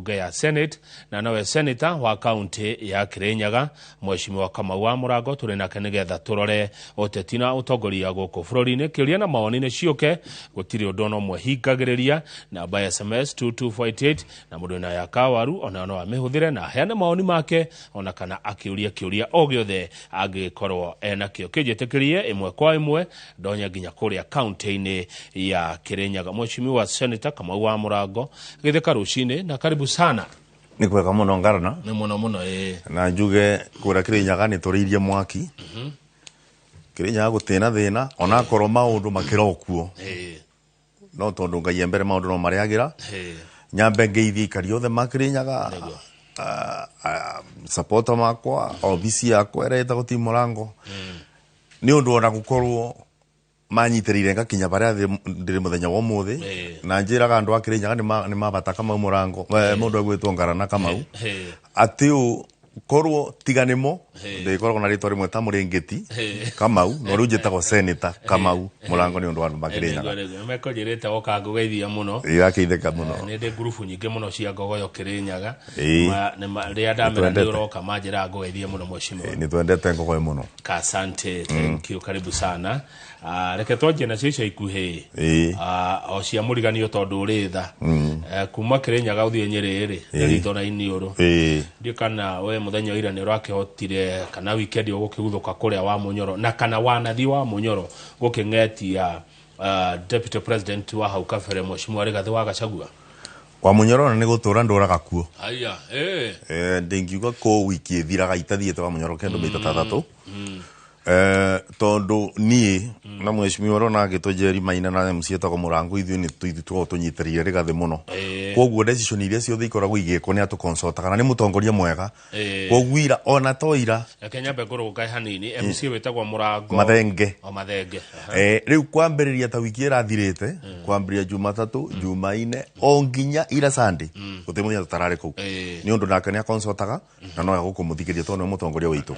Mbunge ya Senate na nowe senator wa kaunti ya Kirinyaga, Mheshimiwa Kamau wa Murango. Tũrĩ nake nĩgetha tũrore ũteti na ũtongoria gũkũ bũrũri-inĩ. Kĩũria na mawoni nĩ ciũke, gũtirĩ ũndũ ona ũmwe hingagĩrĩria. Namba ya SMS 22488, na mũndũ wĩna ya kawaru ona no amĩhũthĩre na aheane mawoni make ona kana akĩũria kĩũria o gĩothe angĩgĩkorwo enakĩo. Kĩnjĩtĩkĩrie ĩmwe kwa ĩmwe ndonye nginya kũrĩa kaunti-inĩ ya Kirinyaga. Mheshimiwa Senator Kamau wa Murango, gĩthĩka rũcinĩ na karibu sana. Nĩ kwega mũno, ngarana. Nĩ mũno mũno, ĩĩ. Na njuge kũrĩa Kĩrĩnyaga nĩ tũrĩirie mwaki. Kĩrĩnyaga gũtĩ na thĩna, onakorwo maũndũ makĩra okuo, no tondũ Ngai e mbere, maũndũ no marĩagĩra. Nyambe ngeithie ikari othe ma Kĩrĩnyaga, supporter makwa, obici yakwa ĩrĩa ĩtagwo Team Mũrango, nĩ ũndũ ona gũkorwo manyitĩrĩire ngakinya barĩa ndĩrĩ mũthenya wa ũmũthĩ. Na njĩraga andũ a Kĩrĩnyaga nĩ mabata Kamau Mũrango, mũndũ egwĩtwo Ngarana Kamau, atĩ ũ korwo tiga nĩmo ndĩkoragwo na rĩtwa rĩmwe ta Mũrĩngĩti Kamau, no rĩu njĩtagwo Senator Kamau Mũrango nĩ ũndũ wa andũ ma Kĩrĩnyaga. Mekũnjĩrĩte goka ngũgeithia mũno. Ĩgakĩithĩka mũno. Nĩ ndĩ ngurubu nyingĩ mũno cia ngogoyo Kĩrĩnyaga. Rĩrĩa ndamera nĩ Nĩtwendete. ũroka, manjĩraga ngũgeithie mũno, mheshimiwa. Nĩ twendete ngogoyo mũno. Asante, thank you, karibu sana. Reke twanjie nacio ica ikuhĩ. O cia mũriganio tondũ ũrĩ tha. Kuma Kĩrĩnyaga ũthiĩ Nyĩrĩ rĩ, nĩ ritho na iniũrũ. Ndiũ kana we mũthenya wa ira nĩ ũrakĩhotire kana weekend ũgũkĩguthũka kũrĩa wa Mũnyoro na kana wanathiĩ wa Mũnyoro gũkĩng'etia deputy president wa hau kabere, Mheshimiwa Rigathĩ wa Gachagua. Wa Mũnyoro nĩ gũtũra ndũraga kuo. Aya, eh. Ndingiuga kũ wiki ĩthiraga itathiĩte wa Mũnyoro kĩndũ mĩta tathatũ, tondũ niĩ na mheshimiwa ũrĩa onagĩtwo Jerry Maina na MC etagwo Mũrango, ithuĩ nĩ tũkoragwo tũnyitĩrĩire Rĩgathĩ mũno. Koguo decision iria ciothe ikoragwo igĩkwo nĩ atũconsultaga na nĩ mũtongoria mwega. Koguo ira ona to ira. Reke nyambe ngũrũngae hanini. MC wĩtagwo Mũrango? Mathenge. O Mathenge. Aha. Rĩu kwambĩrĩria ta wiki ĩrathirĩte, kwambĩrĩria Jumatatũ, Jumaine, o nginya ira Sunday, gũtirĩ mũthenya tũtararĩ kũu, nĩ ũndũ nake nĩ aconsultaga na no egũkũmũthikĩria tondũ nĩwe mũtongoria witũ.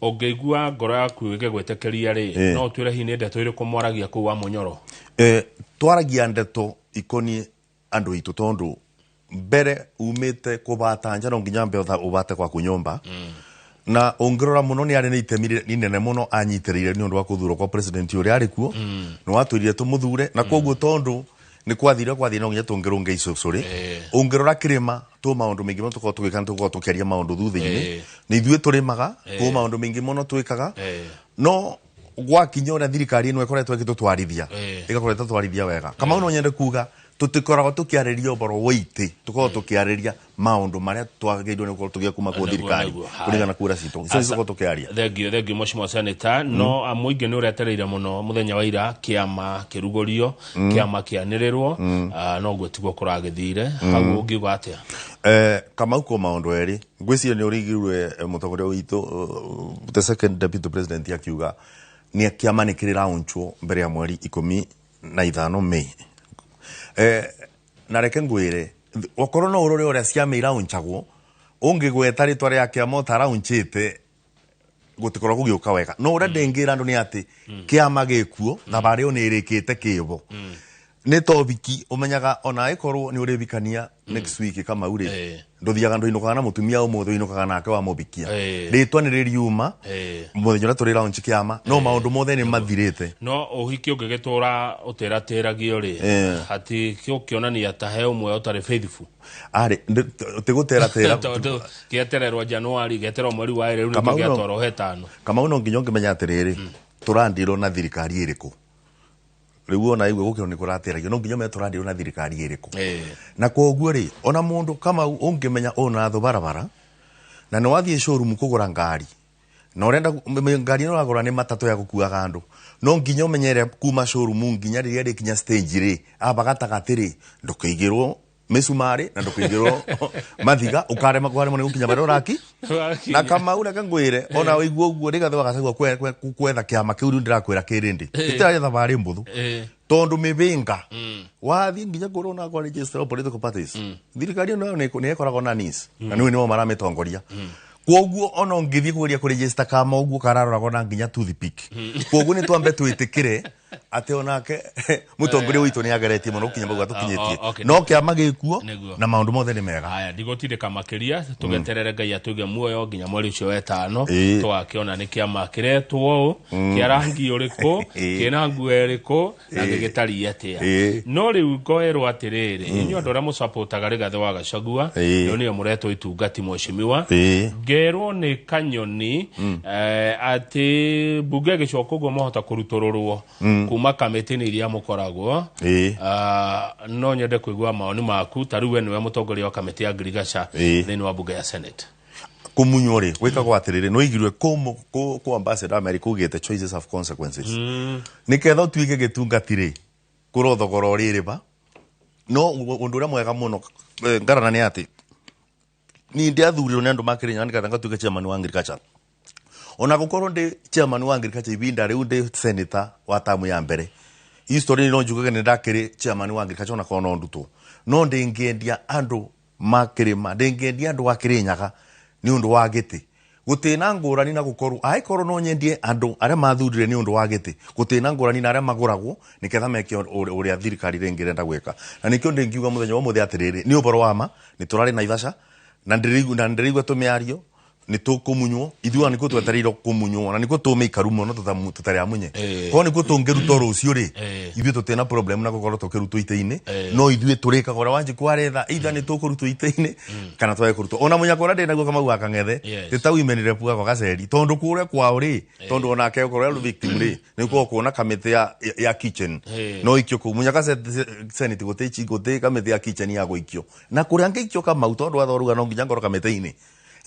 Ũngĩigua ngoro yaku ĩgĩgwĩtĩkĩria rĩ, no ũtwĩre hihi nĩ ndeto irĩkũ mwaragia kũu wa Mũnyoro? Twaragia ndeto ikoniĩ andũ aitũ, tondũ mbere umĩte kũbata nja no nginya mbe ũbate gwaku nyũmba. Na ũngĩrora mũno, nĩ arĩ na itemi inene mũno anyitĩrĩire nĩ ũndũ wa kũthurwo kwa president ũrĩa arĩ kuo. Nĩ watwĩrire tũmũthure, na koguo tondũ nĩ kwathire kwathire, no nginya tũngĩrũnge icũcũrĩ. Ũngĩrora kĩrĩma tũ maũndũ maingĩ mũno tũkoragwo tũgĩka, nĩ tũkoragwo tũkĩaria maũndũ thutha-inĩ. Nĩ ithuĩ tũrĩmaga kũ maũndũ maingĩ mũno twĩkaga, no gwakinya ũrĩa thirikari ĩno ĩkoretwo ĩgĩtũtwarithia, ĩgakorwo ĩtatwarithia wega. Kamau, no nyende kuga tũtikoragwo tũkĩarĩria ũhoro wa itĩ, tũkoragwo tũkĩarĩria maũndũ marĩa twagĩrĩirwo nĩ gũkorwo tũgĩa kuma kwĩ thirikari kũringana na kura citũ icio tũkoragwo tũkĩaria. Thank you, thank you, Mheshimiwa Senator. No mũingĩ nĩ ũretereire mũno mũthenya wa ira kĩama kĩrugũrio, kĩama kĩanĩrĩrwo. No guo tiguo kũragĩthire hau, ũngiuga atĩa? Kamau, ko maũndũ erĩ ngwĩciria nĩ ũrĩigirwe mũtongoria witũ, the second deputy president, akiuga nĩ kĩama nĩ kĩrĩ launchwo mbere ya mweri 15 May. Na reke ngwĩre, okorwo no ũrore ũrĩa ciama iraunchagwo, ũngĩgweta rĩtwa rĩa kĩama ũtaraunchĩte, gũtikorwo gũgĩũka wega. No ũrĩa ndĩngĩra andũ nĩ atĩ kĩama gĩkuo, thabarĩ ĩyo nĩ ĩrĩkĩte kĩvo. Nĩ tobiki ũmenyaga ona ĩkorwo nĩ ũrĩbikania next week, Kamau rĩ, ndũthiaga ndũinũkaga na mũtumia ũmũthĩ, ũinũkaga nake wamũbikia. Rĩtwa nĩ rĩriuma mũthenya ũrĩa tũrĩ launch kĩama, no maũndũ mothe nĩ mathirĩte. No ũhiki ũngĩgĩtũra ũtĩratĩragio rĩ, hati gũkĩonania ta he ũmwe ũtarĩ faithful? Arĩ tigũteratera. Tondũ gĩetererwo Januari, gĩetererwo mweri wa ĩrĩ, rĩu nĩkĩo Kamau gĩatwarwo hetano. Kamau, no nginya ũngĩmenya atĩrĩrĩ, tũrandirwo na thirikari ĩrĩkũ rĩu. Ona igwe gũkĩrwo nĩ kũrateragio, no nginya ũmenye tũrandirwo na thirikari ĩrĩkũ. Na koguo rĩ, ona mũndũ, Kamau, ũngĩmenya ũna thũ barabara na nĩ wathiĩ showroom kũgũra ngari na ũrenda ngari ĩno ũragũra nĩ matatũ ya gũkuaga andũ, no nginya ũmenyere kuma showroom nginya rĩrĩa rĩkinya stage rĩ, aba gatagatĩ rĩ, ndũkĩigĩrwo mĩcumarĩ na ndũkĩigĩrwo mathiga, ũkarema kwaremwo nĩ gũkinya barĩa ũraki. Na Kamau, reke ngwĩre, ona ũigua ũguo Rigathĩ wa Gachagua kwetha kĩama kĩu rĩu ndĩrakwĩra kĩrĩndĩ gĩtirarĩ thabarĩ mbũthũ, tondũ mĩbĩnga wathiĩ nginya kũrĩa ona kwa register of political parties, thirikari ĩno nĩ ĩkoragwo na nis na nĩwe nĩo maramĩtongoria. Koguo ona ũngĩthiĩ kũgeria kũregister kama ũguo kararoragwo na nginya toothpick. Koguo nĩ twambe twĩtĩkĩre. Atĩ onake mũtongoria witũ nĩ ageretie mũno gũkinya bau atũkinyĩtie. O- o- okay. No kĩama gĩkuo Nĩguo. na maũndũ mothe nĩ mega. Haya, ndigũtindĩka makĩria, tũgeterere Ngai atũige muoyo nginya mweri ũcio wetano. Tũgakĩona nĩ kĩama kĩretwo ũũ, kĩa rangi ũrĩkũ, kĩna nguo ĩrĩkũ na gĩgĩtariĩ atĩa. No rĩu ngoerwo atĩrĩrĩ, inyuĩ andũ arĩa mũcapotaga Rigathĩ wa Gachagua, rĩu nĩyo mũretwo itungati mheshimiwa. Ngerwo nĩ Kanyoni atĩ mbunge ĩgĩcoka ũguo mwahota kũrutũrũrwo kuma kamĩtĩ-inĩ iria mũkoragwo. No nyende kũigua maoni maku, ta rĩu we nĩwe mũtongoria wa kamĩtĩ ya ngirigaca thĩinĩ wa mbunge ya Senate. Kumunywo rĩ, gwĩkagwo atĩrĩrĩ, nĩ waigirwe kũ ambassador America ugĩte choices have consequences. Nĩketha ũtuĩke gĩtungati rĩ, kũrĩ thogora ũrĩrĩba. No ũndũ ũrĩa mwega mũno, ngarana nĩ atĩ niĩ ndiathurirwo nĩ andũ makĩrĩnyaga nĩgetha ngatuĩke chairman wa agriculture. Ona gũkorwo ndĩ chairman wa agriculture ibinda rĩu ndĩ senator wa tamu ya mbere, history no njugage nĩ ndakĩrĩ chairman wa agriculture ona korwo no ndutwo, no ndĩngĩendia andũ makĩrĩma, ndĩngĩendia andũ a Kĩrĩnyaga nĩ ũndũ wa gĩtĩ. Gũtĩna ngũrani na gũkorwo angĩkorwo no nyendie andũ arĩa mathurire nĩ ũndũ wa gĩtĩ, gũtĩna ngũrani na arĩa magũragwo nĩgetha meke ũrĩa thirikari rĩngĩ ĩrenda gwĩka. Na nĩkĩo ndĩngiuga mũthenya wa ũmũthĩ atĩrĩrĩ, nĩ ũhoro wa ma nĩ tũrarĩ Naivasha na ndĩraigua tũmĩario nĩ tũkũmunywo ithuĩ, ona nĩkuo twetereirwo kũmunywo, na nĩkuo tũmĩikaru mũno tũtarĩ amunye. Korwo nĩkuo tũngĩrutwo rũciũ rĩ, ithuĩ tũtirĩ na problem na gũkorwo tũkĩrutwo itĩ-inĩ. No ithuĩ tũrĩkaga ũrĩa Wanjikũ aretha, either nĩ tũkũrutwo itĩ-inĩ kana twage kũrutwo. Ona mũnyaka ũrĩa ndĩ naguo Kamau wa Kang'ethe, ti ta women rep gakwa gaceri, tondũ kũrĩa kwao rĩ, tondũ onake okorwo arĩ victim rĩ, nĩ gũkorwo kuona kamĩtĩ ya kitchen no ikio kũu mũnyaka senate, gũtĩ kamĩtĩ ya kitchen ya gũikio na kũrĩa ngĩikio Kamau, tondũ watho ruga no nginya ngorwo kamĩtĩ-inĩ,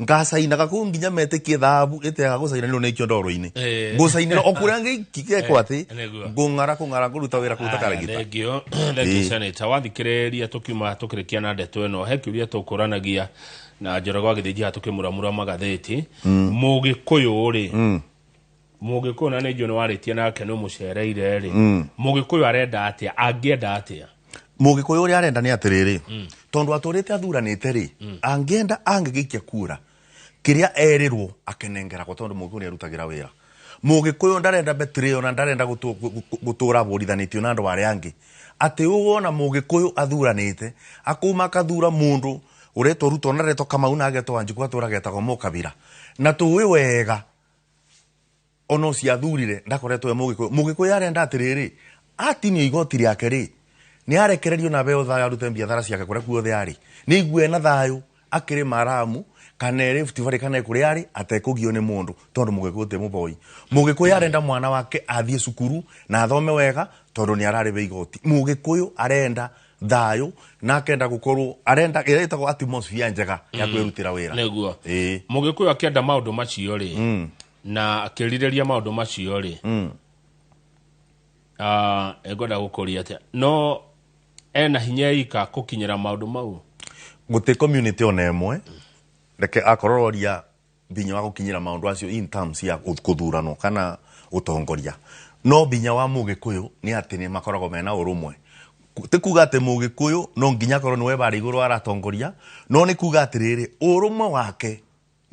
ngacainaga kũu nginya metĩkie thahabu ĩteaga gũcaina nĩ nĩikio ndoro-inĩ. Ngũcainĩra o kũrĩa ngĩkekwo atĩ ngũng'ara kũng'ara ngũruta wĩra kũu ta karagita. Thengio, thengio senator. Wathikĩrĩria, tũkiuma tũkĩrĩkia na ndeto ĩno, he kĩũria tũkũranagia na Njoroge wa Gĩthĩnji haha tũkĩmuramura magathĩti. Mũgĩkũyũ rĩ, Mũgĩkũyũ, na nĩ njũĩ nĩ warĩtie nake, nĩ ũmũcereire rĩ, Mũgĩkũyũ arenda atĩa, angĩenda atĩa? Mũgĩkũyũ ũrĩa arenda nĩ atĩrĩrĩ, tondũ atũrĩte athuranĩte rĩ, angĩenda angĩgĩikia kura, kĩrĩa erĩrwo akenengeragwo, tondũ Mũgĩkũyũ nĩ arutagĩra wĩra. Mũgĩkũyũ ndarenda betrayal na ndarenda gũtũra abũrithanĩtio na andũ arĩa angĩ, atĩ ũwona Mũgĩkũyũ athuranĩte akuma akathura mũndũ ũretwo Ruto na aretwo Kamau na agetwo Wanjikũ, atũra getagwo Mũkabira, na tũĩ wega ona ũcio athurire ndakoretwo e Mũgĩkũyũ. Mũgĩkũyũ arenda atĩrĩrĩ, atinio igoti rĩake rĩ, nĩ arekererio na abeo thayũ arute biathara ciake kũrĩa kuothe arĩ, nĩ igue na thayũ akĩrĩma Ramu kana e Rift Valley kana e kũrĩa arĩ atekũgio nĩ mũndũ, tondũ Mũgĩkũyũ ti mũboi. Mũgĩkũyũ arenda mwana wake athiĩ cukuru na athome wega, tondũ nĩ ararĩba igoti. Mũgĩkũyũ arenda thayũ na akenda gũkorwo arenda ĩrĩa ĩtagwo atmosphere njega ya kwĩrutĩra wĩra. Nĩguo. Mũgĩkũyũ akĩenda maũndũ macio rĩ, na akĩrirĩria maũndũ macio rĩ, ngwenda gũkũria atĩa, no ena hinya ika gũkinyĩra maũndũ mau? Gũtĩ community ona ĩmwe, reke akorwo roria binya wa gũkinyĩra maũndũ acio in terms ya kũthuranwo kana ũtongoria, no binya wa Mũgĩkũyũ nĩ atĩ nĩ makoragwo mena ũrũmwe. Ti kuga atĩ Mũgĩkũyũ no nginya akorwo nĩwe barĩ igũrũ aratongoria, no nĩ kuga atĩrĩrĩ, ũrũmwe wake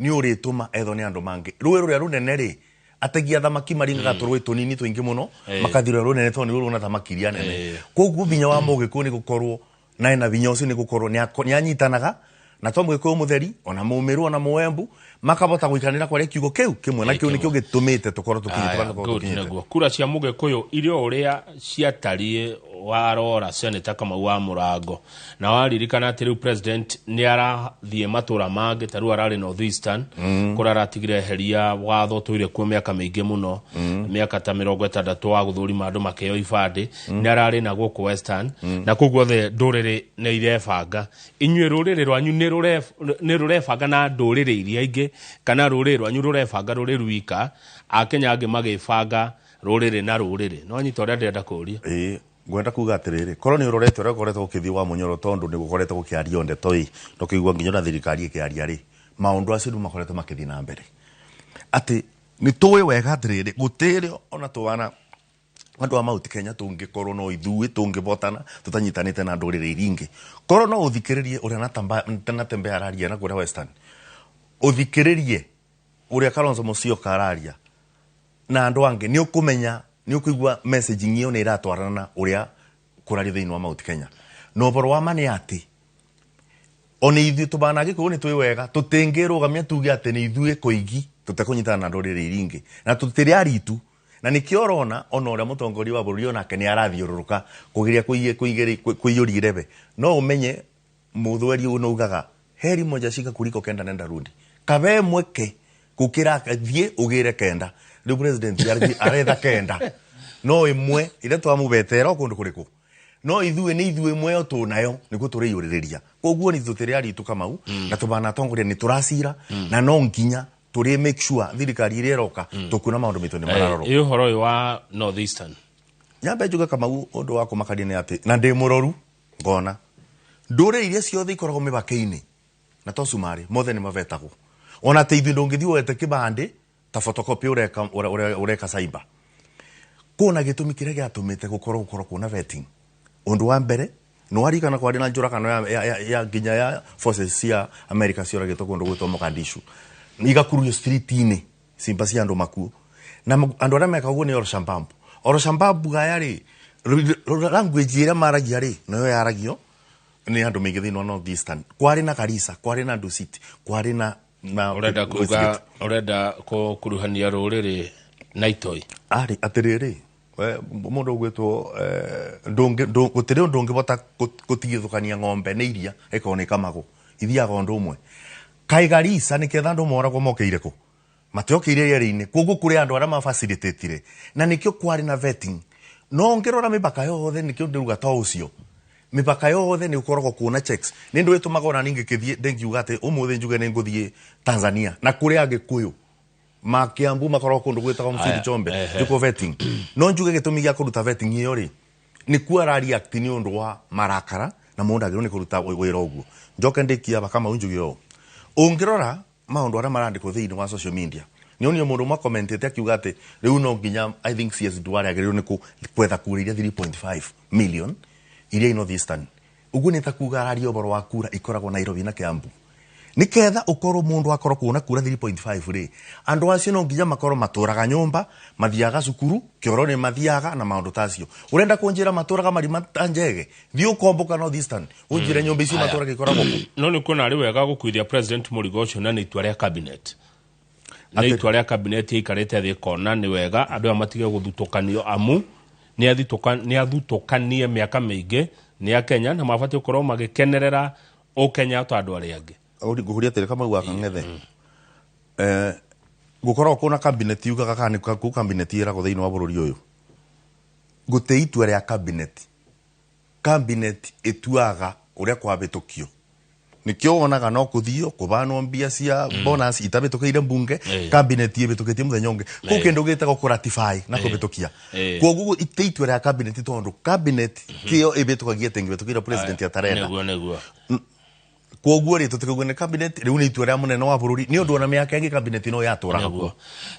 nĩ ũrĩtũma ethwo nĩ andũ mangĩ. Rũĩ rũrĩa rũnene rĩ, ategi a thamaki maringaga tũrũĩ tũnini tũingĩ mũno makathi rũrĩa rũnene, tondũ nĩruo rũna thamaki iria nene. Koguo binya wa Mũgĩkũyũ nĩ gũkorwo na ena binya ũcio, nĩ gũkorwo nĩ anyitanaga na to Mũgĩkũyũ mũtheri, ona Mũmĩrũ, ona Mũembu, makabota gũikanĩra kwaria kiugo kĩu kĩmwe, na kĩu nĩkĩo gĩtũmĩte tũkorwo tũkinyĩte Aya, harĩa tũkorwo good, tũkinyĩte. Nĩguo kura cia Mũgĩkũyũ irĩ o ũrĩa ciatariĩ warora Senator Kamau wa Mũrango, na waririkana atĩ rĩu president nĩ arathiĩ matũra mangĩ, ta rĩu ararĩ North Eastern, kũrĩa aratigire eheria watho tũire kuo mĩaka mĩingĩ mũno, mĩaka ta 60 wa gũthũrima andũ makĩheo ibandĩ. Nĩ ararĩ na gũkũ Western na kũu guothe ndũrĩrĩ nĩ irebanga. Inyuĩ rũrĩrĩ rwanyu nĩ rũrebanga na ndũrĩrĩ iria ingĩ, kana rũrĩrĩ rwanyu rũrebanga rũrĩ rwika, akenya angĩ magĩbanga rũrĩrĩ na rũrĩrĩ? No nyita ũrĩa ndĩrenda kũria? Ĩĩ, ngwenda kuga atĩrĩrĩ, korwo nĩ ũrorete ũrĩa ũkoretwo ũkĩthiĩ wa mũnyoro, tondũ nĩ gũkoretwo gũkĩario ndeto ĩ, ndũkĩigua nginya ona thirikari ĩkĩaria rĩ, maũndũ acio rĩu makoretwo makĩthiĩ na mbere, atĩ nĩ tũĩ wega atĩrĩrĩ, gũtĩrĩ ona twana andũ a Mount Kenya tũngĩkorwo no ithuĩ tũngĩbotana tũtanyitanĩte na ndũrĩrĩ iria ingĩ. Korwo no ũthikĩrĩrie ũrĩa Natembeya araria na kũrĩa Western, ũthikĩrĩrie ũrĩa Kalonzo Musyoka araria na andũ angĩ, nĩ ũkũmenya Nĩ ũkũigua messaging ĩyo nĩ ĩratwarana na ũrĩa kũrario thĩinĩ wa Mount Kenya. Na ũhoro wa ma nĩ atĩ ona ithuĩ tũbana Gĩkũyũ nĩ twĩ wega, tũtingĩrũgamia tuge atĩ nĩ ithuĩ koigi tũtekũnyitana na ndũrĩrĩ iria ingĩ, na tũtirĩ aritu. Na nĩkĩo ũrona ona ũrĩa mũtongoria wa bũrũri onake nĩ arathiũrũrũka kũgeria kũiyũria irebe. No ũmenye mũthweri ũyũ nĩaugaga heri moja shika kuliko kenda nenda rudi, kabe mweke gũkĩra thiĩ ũgĩre kenda. Rĩu president aretha kenda no ĩmwe ĩrĩa twamũbetera o kũndũ kũrĩkũ, no ithuĩ nĩ ithuĩ ĩmwe yo tũnayo nĩguo tũrĩiyũrĩrĩria. Koguo nĩ tũtirĩ aritũ Kamau, na tũbana atongoria nĩ tũracira, na no nginya tũrĩ make sure thirikari ĩrĩa ĩroka tũkuona maũndũ maitũ nĩ mararorwo. Ĩ ũhoro ũyũ wa North Eastern, nyambe njuge Kamau, ũndũ wa kũmakania nĩ atĩ na ndĩ mũroru ngona ndũrĩrĩ iria ciothe ikoragwo mĩbaka-inĩ na to Cumarĩ, mothe nĩ mavetagwo. Ona atĩ ithuĩ ndũngĩthiĩ woete kĩbandĩ ta photocopy ũreka cyber. Kũna gĩtũmi kĩrĩa gĩatũmĩte gũkorwo kũna vetting. Ũndũ wa mbere nĩ warikana kwarĩ na njũragano ya nginya ya forces cia America cioragĩtwo kũndũ gwĩtwo Mogadishu, igakururio street-inĩ cimba cia andũ makuo, na andũ arĩa mekaga ũguo nĩ Al-Shabaab. Al-Shabaab gaya rĩ, language ĩrĩa maragia rĩ, nayo yaragio nĩ andũ maingĩ thĩinĩ wa North Eastern. Kwarĩ na Garissa, kwarĩ na Dusit, kwarĩ na Ũrenda kuga ũrenda kũkuruhania rũrĩrĩ na itoi? Arĩ atĩrĩrĩ, we mũndũ ũgwĩtwo gũtirĩ ũndũ ũngĩbota gũtigithũkania ng'ombe nĩ iria ĩkorwo nĩ kamagũ, ithiaga ũndũ ũmwe. Kaĩ Garissa nĩ ketha andũ moragwo mokĩire kũ? Matiokĩire rĩera-inĩ. Koguo kũrĩ andũ arĩa mafacilitatire, na nĩkĩo kwarĩ na vetting. No ũngĩrora mĩbaka yothe, nĩkĩo ndĩruga ta ũcio, mĩbaka yothe nĩ ũkoragwo kuona checks. Nĩ ndũ ĩtũmaga ona ningĩ kĩthiĩ ndĩngiuga atĩ ũmũthĩ njuge nĩ ngũthiĩ Tanzania, na kũrĩ Agĩkũyũ ma Kiambu makoragwo kũndũ gwĩtagwo Msiri Chombe, njũkwo vetting. No njuge gĩtũmi gĩa kũruta vetting ĩyo rĩ, nĩ kuo ara react nĩ ũndũ wa marakara, na mũndũ agĩrĩirwo nĩ kũruta wĩra ũguo. Njoke ndĩkia Kamau njuge ũũ, ũngĩrora maũndũ arĩa marandĩkwo thĩinĩ wa social media, nĩ onire mũndũ ũmwe commentĩte akiuga atĩ rĩu no nginya, I think CS Duale agĩrĩirwo nĩ gwetha kura iria 3.5 million iria i North Eastern. Ũguo nĩ ta kuga araria ũhoro wa kura ikoragwo Nairobi na Kiambu. Nĩketha ũkorwo mũndũ akorwo kuona kura 3.5 rĩ, andũ acio no nginya makorwo matũraga nyũmba, mathiaga cukuru, kĩoro nĩ mathiaga na maũndũ ta acio. Ũrenda kũnjĩra matũraga marima ta njege? Thiĩ ũkomboka North Eastern ũnjĩre nyũmba icio matũraga ikoragwo kũ? No nĩ kuona arĩ wega gũkuithia president mũrigo ũcio, na nĩ itua rĩa cabinet, nĩ itua rĩa cabinet ĩikarĩte thĩ ĩkona nĩ wega andũ aya matige gũthutũkanio, amu nĩ athutũkanie mĩaka mĩingĩ nĩ a Kenya na mabatiĩ gũkorwo magĩkenerera ũkenya ta andũ arĩa angĩ. Ngũhuria atĩrĩ Kamau wa Kang'ethe, gũkoragwo kũna cabinet yugaga kana nĩ kũ cabinet ĩragwo thĩinĩ wa bũrũri ũyũ. Gũtĩ itua rĩa cabinet, cabinet ĩtuaga ũrĩa kwabĩtũkio. Nĩkĩo wonaga no kũthio kũbanwo mbia cia bonus itabĩtũkĩire mbunge, cabinet ĩbĩtũkĩtie mũthenya ũngĩ. Kũu kĩndũ gĩtagwo kũratify na kũbĩtũkia. Koguo ite itua rĩa cabinet, tondũ cabinet kĩo ĩbĩtũkagia ĩtĩngĩbĩtũkĩire president atarenda. Nĩguo. Koguo rĩ, tũtikauga nĩ cabinet, rĩu nĩ itua rĩa mũnene wa bũrũri, nĩ ũndũ ona mĩaka ĩngĩ cabinet no yatũraga kuo.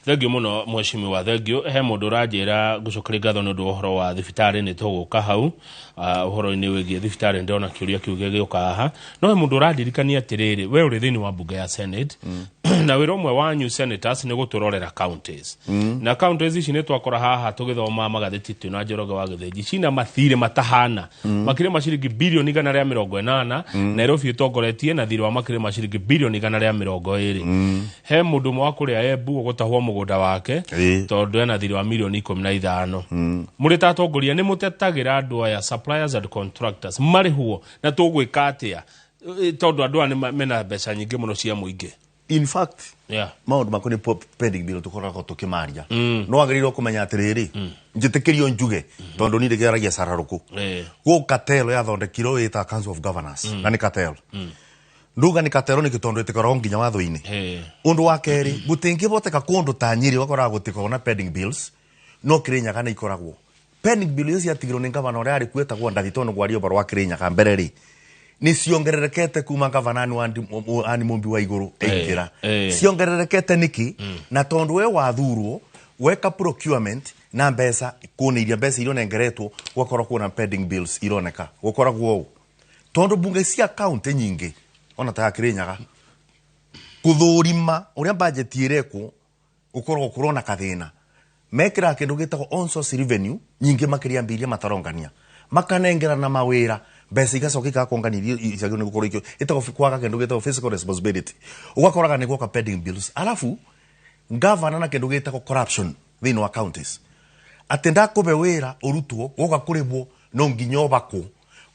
Thengiũ mũno mheshimiwa, thengiũ. He mũndũ ũranjĩra ngũcokeria ngatho nĩ ũndũ wa ũhoro wa thibitarĩ, nĩ tũgũka hau ũhoro-inĩ wĩgiĩ thibitarĩ, ndĩrona kĩũria kĩu gĩgĩũka haha. No he mũndũ ũrandirikania atĩrĩrĩ, we ũrĩ thĩinĩ wa mbunge ya Senate, na wĩra ũmwe wanyu senators nĩ gũtũrorera counties, na counties ici nĩ twakora haha tũgĩthoma magathĩti twĩna Njoroge wa Gĩthĩnji cina mathirĩ matahana makĩria ma ciringi birioni 180. Nairobi ĩtongoretie na thirĩ wa makĩria ma ciringi birioni 120. He mũndũ ũmwe wa kũrĩa Embu ũgũtahwo mũgũnda wake tondũ ena thirĩ wa mirioni 15. Mũrĩ ta atongoria nĩ mũtetagĩra andũ aya suppliers and contractors marĩhwo, na tũgwĩka atĩa, tondũ andũ aya mena mbeca nyingĩ mũno cia mũingĩ? In fact, maũndũ makũ nĩ pending bill tũkoragwo tũkĩmaria. No wagĩrĩirwo kũmenya atĩrĩrĩ, njĩtĩkĩrio njuge tondũ niĩ ndĩkĩaragia cararũkũ. Gũ cartel yathondekirwo ĩta Council of Governors, na nĩ cartel. Nduga nĩ cartel nĩkĩ? Tondũ ĩtĩkoragwo nginya watho-inĩ. Ũndũ wa kerĩ, gũtingĩhoteka kũndũ ta Nyĩrĩ ũgakoraga gũtikoragwo na pending bills, no Kĩrĩnyaga nĩ ikoragwo pending bill icio ciatigirwo nĩ gavana ũrĩa arĩ kuo etagwo Ndathi. Tondũ kwaria ũhoro wa Kĩrĩnyaga mbere rĩ, nĩ ciongererekete kuma gavana Anne Mumbi wa igũrũ aingĩra. Ciongererekete nĩkĩ? Na tondũ we wathurwo weka procurement na mbeca kũnĩiria mbeca iria ũnengeretwo, gũgakorwo kwĩna pending bills ironeka. Gũkoragwo ũũ tondũ mbunge cia county nyingĩ ona ta ya Kĩrĩnyaga kũthũrima ũrĩa budget ĩrekwo gũkoragwo kũrona kathĩna. Mekĩraga kĩndũ gĩtagwo on source revenue nyingĩ makĩria mbia iria matarongania, makanengerana mawĩra, mbeca igacoka ikakongania iria iciagĩrĩirwo nĩ gũkorwo ikio, ĩtagwo kwaga kĩndũ gĩtagwo fiscal responsibility. Ũgakoraga nĩ gwoka pending bills, alafu gavana na kĩndũ gĩtagwo corruption thĩinĩ wa counties, atĩ ndakũbe wĩra ũrutwo, woka kũrĩbwo no nginya ũbakwo,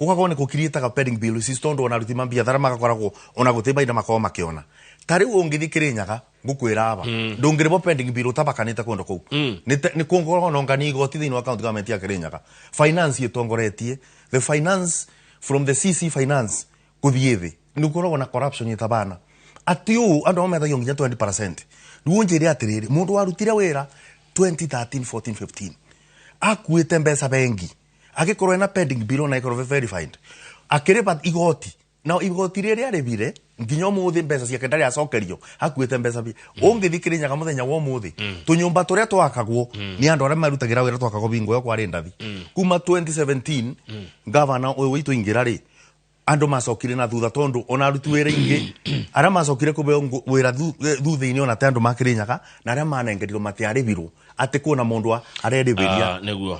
gũgakorwo nĩ gũkiriĩtaga pending bills ici, tondũ ona aruti ma biathara magakoragwo ona gũtĩ baida makoragwo makĩona. Ta rĩu ũngĩthiĩ Kĩrĩnyaga, ngũkwĩra aba, ndũngĩrĩbwo pending bill ũtabakanĩte kũndũ kũu. Nĩ kũngoragwo nongania igoti thĩinĩ wa county government ya Kĩrĩnyaga. Finance ĩtongoretie the finance from the CC finance gũthiĩ thĩ, nĩ gũkoragwo na corruption ĩtabana, atĩ ũũ andũ amwe metagio nginya 20%. Rĩu ũnjĩre atĩrĩrĩ, mũndũ warutire wĩra 2013, 14, 15, akuĩte mbeca bengi, agĩkorwo ena pending bill, ona ĩkorwo verified, akĩrĩba igoti, na igoti rĩrĩa arĩbire nginya ũmũthĩ mbeca ciake ndarĩ acokerio, akuĩte mbeca bi. Ũngĩthiĩ Kĩrĩnyaga mũthenya wa ũmũthĩ, tũnyũmba tũrĩa twakagwo nĩ andũ arĩa marutagĩra wĩra twakagwo bingo ĩyo kwarĩ ndathi. Kuma 2017 gavana ũyũ witũ ingĩra rĩ, andũ macokire na thutha, tondu ona aruti wĩra ingĩ arĩa macokire kũbeo wĩra thutha-inĩ, ona te andũ ma Kĩrĩnyaga, na arĩa manengerirwo matiarĩbirwo, atĩ kuona mũndũ arerĩbĩria. Ah, nĩguo.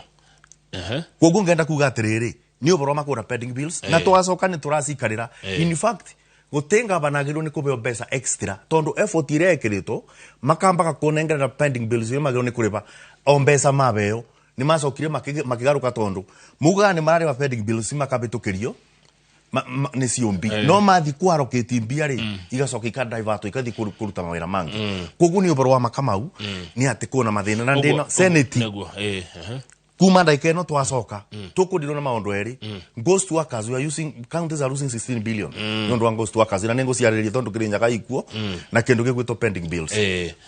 Ehe. Koguo ngenda kuga atĩrĩrĩ, nĩ ũhoro wa makũra pending bills na twacoka nĩ tũracikarĩra. In fact, gũtĩ ngavana agĩrĩirwo nĩ kũbeo mbeca extra, tondũ effort ĩrĩa ĩkĩrĩtwo makambaga kũnengerera pending bills iria magĩrĩirwo nĩ kũrĩba, o mbeca mabeo nĩ macokire makĩgarũka, tondũ mugaga nĩ mararĩba pending bills, makabĩtũkĩrio nĩ ciũmbi, no mathi kwarokĩti mbia rĩ, igacoka ikadivertwo ikathi kũruta mawĩra mangĩ. Koguo nĩ ũhoro wa makamau nĩ atĩ kuona mathĩna na ndĩna senate. Nĩguo, ehe. Kuma ndagĩka ĩno twacoka tũkũndirwo na maũndũ erĩ. Ghost workers, we are using, counties are losing 16 billion nĩ ũndũ wa ghost workers, na nĩ ngũciarĩrĩria tondũ Kĩrĩnyaga ikuo na kĩndũ gĩgwĩtwo pending bills.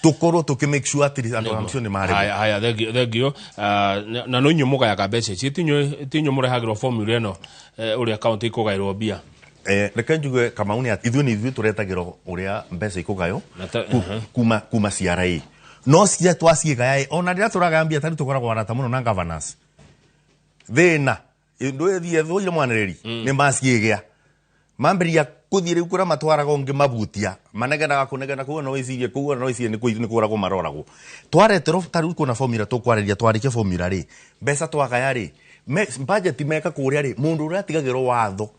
Tũkorwo tũkĩ make sure atĩ andũ acio nĩ marĩhwo. Haya, haya, thengio, thengio. Ah, na no inyuĩ mũgayaga mbeca ici, tinyu mũrehagĩrwo formula ĩno, ũrĩa kaunti ikũgaĩrwo mbia? Reke njuge, Kamau, nĩ atĩ ithuĩ nĩ ithuĩ tũretagĩrwo ũrĩa mbeca ikũgaywo Na kuma CRA, no cia twaciĩgaya ĩ, ona rĩrĩa tũragaya mbia tarĩu tũkoragwo arata mũno na governors. Thĩna ndwĩthiĩ thũire mwanĩrĩri nĩ maciĩgĩa mambĩrĩria kũthiĩ rĩu kũrĩa matwaraga ũngĩ, mabutia manegenaga kũnegena kũu, no wĩcirie kũu, no wĩcirie nĩ kũragwo maroragwo. Twareterwo tarĩu kwĩna formula tũkwarĩria, twarĩkia formula rĩ, mbeca twagaya rĩ, budget meka kũrĩa rĩ, mũndũ ũrĩa atigagĩrwo watho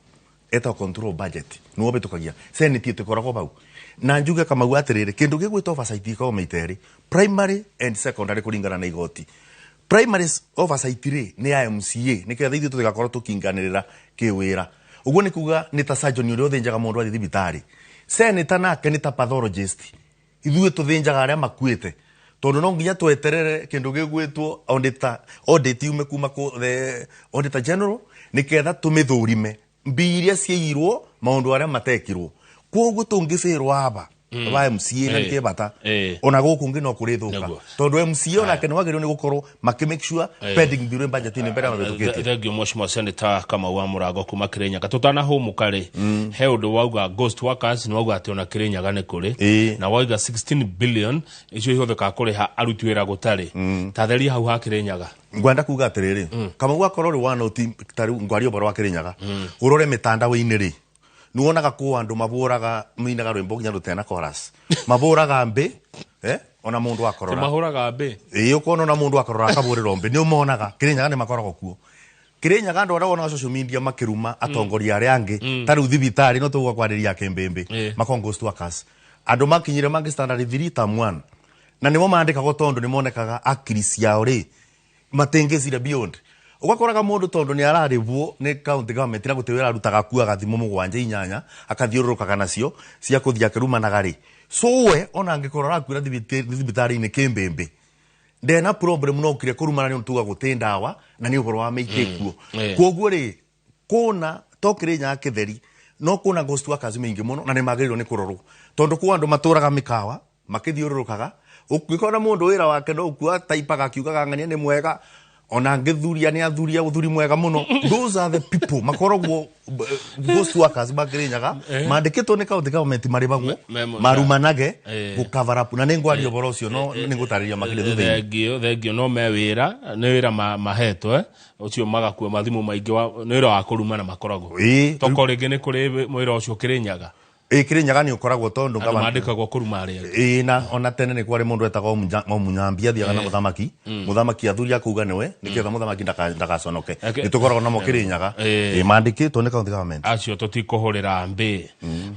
etagwo control budget nĩwo bĩtũkagia senate, ĩtĩkoragwo bau. Na njuge, Kamau, atĩrĩrĩ, kĩndũ gĩgwĩtwo oversight ikoragwo maita erĩ, primary and secondary, kũringana na igoti. Primary oversight rĩ, nĩ ya MCA, nĩgetha ithuĩ tũtigakorwo tũkinganĩrĩra kĩwĩra. Ũguo nĩ kuga nĩ ta surgeon ũrĩa ũthĩnjaga mũndũ athiĩ thibitarĩ. Senator nake nĩ ta pathologist, ithuĩ tũthĩnjaga arĩa makuĩte, tondũ no nginya tweterere kĩndũ gĩgwĩtwo auditor, audit yume kuma kũ the auditor general, nĩgetha tũmĩthũrime mbia iria ciairwo, maũndũ arĩa matekirwo. Koguo tũngĩbĩrwo aba ba MCA na nĩkĩ bata ona gũkũ ngĩ no kũrĩ thũka, tondũ MCA onake nĩ wagĩrĩirwo nĩ gũkorwo makĩ make sure pending bill budget-inĩ mbere ya mabĩtũkĩtie. Thengio, mheshimiwa Senator Kamau wa Mũrango kuma Kĩrĩnyaga. Tũtanahũmũka rĩ, he ũndũ wauga ghost workers, nĩ wauga atĩ ona Kĩrĩnyaga nĩ kũrĩ, na wauga 16 billion icio ihũthĩkaga kũrĩha aruti wĩra gũtarĩ. Tatheria hau ha Kĩrĩnyaga. Ngwenda kuga atĩrĩrĩ, Kamau, akorwo rĩ wanoti ta rĩu ngwaria ũhoro wa Kĩrĩnyaga, ũrore mĩtandao-inĩ rĩ, nĩ wonaga kũ andũ mabũraga mainaga rwĩmbo nginya rũtena chorus, mabũraga mbĩ, ona mũndũ akorora. Mahũraga mbĩ? Ĩĩ, ũkona ona mũndũ akorora akabũrĩrwo mbĩ, nĩ ũmonaga Kĩrĩnyaga nĩ makoragwo kuo. Kĩrĩnyaga andũ arĩa wonaga social media makĩruma atongoria arĩa angĩ, ta rĩu thibitarĩ no tũgũka kwarĩria kĩmbĩmbĩ, makoragwo ghost workers, andũ makinyire mangĩ standard 3 term 1, na nĩmo mandĩkagwo tondũ nĩ monekaga akiri ciao rĩ matingĩcire beyond. Ũgakoraga mũndũ tondũ nĩ ararĩbwo nĩ county government na gũtirĩ wĩra arutaga, akuaga thimũ mũgwanja inyanya akathiũrũrũkaga nacio cia kũthiĩ akĩrumanaga rĩ. So we ona angĩkorwo arakuĩra thibitarĩ-inĩ kĩmbĩmbĩ, ndena problem, no kire kũrumana nĩ tuga gũtĩ ndawa na nĩ ũhoro wa mĩingĩ kuo. Koguo rĩ, kũna to Kĩrĩnyaga kĩtheri, no kũna ghost workers maingĩ mũno, na nĩ magĩrĩirwo nĩ kũrorwo, tondũ kwĩ andũ matũraga mĩkawa makĩthiũrũrũkaga. Ũngĩkona mũndũ wĩra wake no ũkua taipaga akiugaga ng'ania nĩ mwega, ona angĩthuria nĩ athuria ũthuri mwega mũno. Those are the people makoragwo ghost workers ma Kĩrĩnyaga, mandĩkĩtwo nĩ county government, marĩbagwo marumanage gũ cover up, na nĩ ngwaria ũhoro ũcio, no nĩ ngũtarĩria makĩria thutha-inĩ. Thengio, thengio. No me wĩra nĩ wĩra mahetwo, ũcio magakua mathimũ maingĩ nĩ wĩra wa kũrumana makoragwo. Toko rĩngĩ nĩ kũrĩ wĩra ũcio Kĩrĩnyaga. Ĩ Kirinyaga nĩ ũkoragwo tondũ Andũ gavana- mandĩkagwo kũruma arĩa angĩ. Ĩĩ, na ona tene nĩ kwarĩ mũndũ wetagwo Mũnyambi athiaga na mũthamaki, mũthamaki athuri akauga nĩwe nĩgetha mũthamaki ndagaconoke. Nĩ tũkoragwo namo Kirinyaga. Ĩĩ, mandĩkĩtwo nĩ county government. Acio tũtikũhũrĩra mbĩ.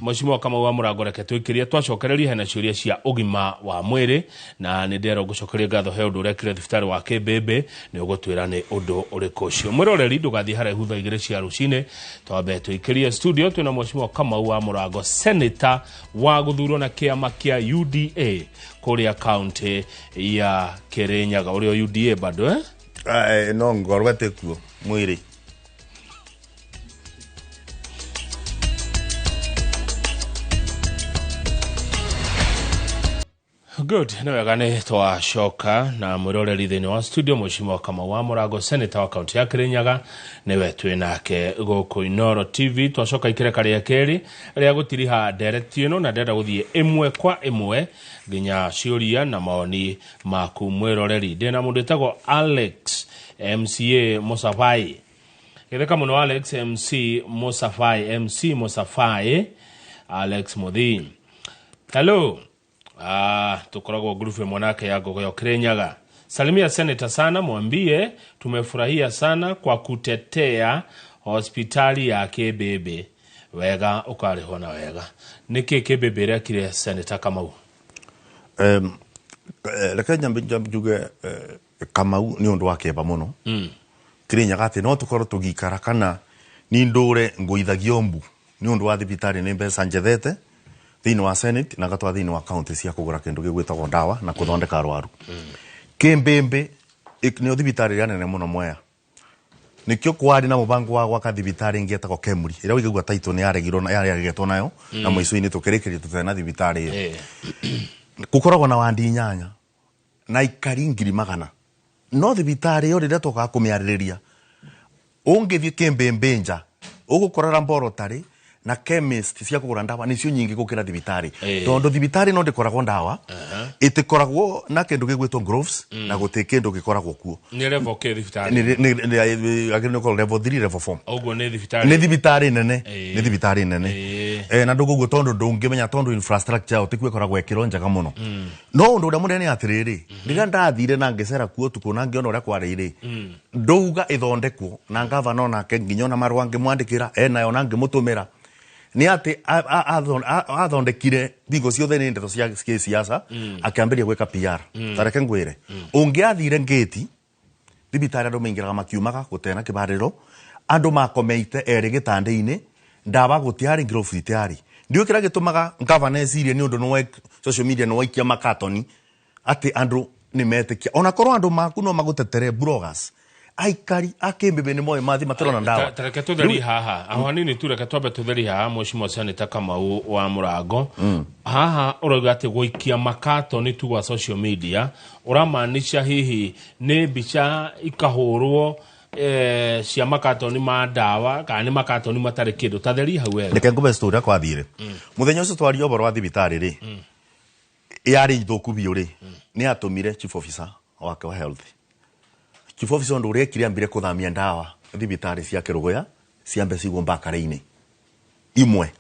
Mheshimiwa Kamau wa Mũrango, reke twĩkĩrie twacokereria hena ciũria cia ũgima wa mwĩrĩ, na nĩ ndĩrerwo ngũcokerie ngatho he ũndũ ũrekire thibitarĩ wa Kĩmbĩmbĩ, nĩ ũgũtwĩra nĩ ũndũ ũrĩkũ ũcio. Mwĩroreri, ndũgathiĩ haraihu, thaa 2 cia rũcinĩ twambe twĩkĩrie studio twĩna Mheshimiwa Kamau wa Mũrango, senator wa gũthurwo na kĩama kĩa UDA kũrĩa kaunti ya Kirinyaga. Ũrĩa UDA bado, eh? No ngorwo ĩtĩkuo mwĩrĩ. Good, nĩ wega nĩ twacoka na mwĩroreri thĩinĩ wa studio. Mheshimiwa Kamau wa Mũrango, senator wa kaunti ya Kirinyaga, nĩwe twĩ nake gũkũ Inooro TV. Twacoka ikĩreka rĩa kerĩ rĩa gũtiriha ndereti ĩno, na ndĩrenda gũthiĩ ĩmwe kwa ĩmwe nginya ciũria na mawoni maku mwĩroreri. Ndĩna mũndũ wĩtagwo Alex MCA Musafai. Gĩtheka mũno Alex MC Musafai, MC Musafai, Alex Muthii. Hello. Tukoragwo grupu ĩmwe nake ya Ngogoyo Kirinyaga. Salimia senator sana, mwambie tumefurahia sana kwa kutetea hospitali ya Kĩmbĩmbĩ. Wega ũkarĩhwo na wega. Nĩkĩ Kĩmbĩmbĩ ĩrekire, Senator Kamau? Reke nyambe njuge, Kamau, nĩ ũndũ wa kĩeba mũno Kirinyaga atĩ no tũkorwo tũgĩikara kana ni ndũre ngũithagio mbu nĩ ũndũ wa thibitarĩ. Nĩ mbeca njethete thĩinĩ wa senate na ngatwara thĩinĩ wa county cia kũgũra kĩndũ gĩgwĩtagwo ndawa na kũthondeka arwaru. Kĩmbĩmbĩ nĩyo thibitarĩ ĩrĩa nene mũno Mwea. Nikio kwari na mubango wa gwaka thibitarĩ ĩngĩ ĩtagwo Kemri, ĩrĩa ũigagua taitũ nĩ yaregirwo na yaregetwo nayo, na mũico-inĩ tũkĩrĩkĩria tũtarĩ na thibitarĩ ĩyo. Gũkoragwo na wandi 8 na ikari 100,000, no thibitarĩ ĩyo rĩrĩa tũkaga kũmĩarĩrĩria, ũngĩthiĩ Kĩmbĩmbĩ nja ũgũkora laboratory na chemist cia kũgũra ndawa nĩcio nyingĩ gũkĩra thibitarĩ, tondũ thibitarĩ no ndĩkoragwo ndawa, ĩtĩkoragwo na kĩndũ gĩgwĩtwo gloves, na gũtĩ kĩndũ gĩkoragwo kuo. Nĩ level kĩ thibitarĩ? Agĩrĩirwo gũkorwo level 3, level 4. Ũguo nĩ thibitarĩ. Nĩ thibitarĩ nene. Nĩ thibitarĩ nene. Na ndũguo tondũ ndũngĩmenya, tondũ infrastructure yao tikuo ĩkoragwo ĩkĩrwo njega mũno. No ũndũ ũrĩa mũnene nĩ atĩrĩrĩ, rĩrĩa ndathire na ngĩcera kuo ũtukũ na ngĩona ũrĩa kwarĩ rĩ, ndauga ĩthondekwo na ngavana onake, nginya ona marũa ngĩmwandĩkĩra enayo na ngĩmũtũmĩra, nĩ atĩ athondekire thingo ciothe nĩ ndeto cia gĩsiasa, akĩambĩrĩria gwĩka PR. Ta reke ngwĩre, ũngĩathire ngĩti thibitarĩ, andũ maingĩraga makiumaga, gũtena kĩbarĩro, andũ makomeite erĩ gĩtanda-inĩ, ndawa gũtiarĩ, gloves itiarĩ. Ndiũĩ kĩrĩa gĩtũmaga ngavana ecirie nĩ ũndũ nĩ social media nĩ waikia makatoni atĩ andũ nĩ metĩkia, ona korwo andũ maku no magũtetere bloggers, aikari a Kĩmbĩmbĩ nĩ moĩ mathi matirona ndawa. Ta reke tũtherie haha aho hanini tu, reke twambe tũtherie haha. Mheshimiwa Senator Kamau wa Mũrango, haha ũrauga atĩ gũikia makatoni tu gwa social media, ũramaanisha hihi nĩ mbica ikahũrwo cia makatoni ma ndawa kana nĩ makatoni matarĩ kĩndũ? Tatherie hau wega. Reke ngũbe story ũrĩa kwathire mũthenya ũcio twaria ũhoro wa thibitarĩ rĩ, yarĩ thũku biũ rĩ, nĩ atũmire chief officer wake wa health. Chief officer ũndũ ũrĩa ekire, ambire kũthamia ndawa thibitarĩ cia Kĩrũgũya ciambe cigwo mbakare-inĩ imwe.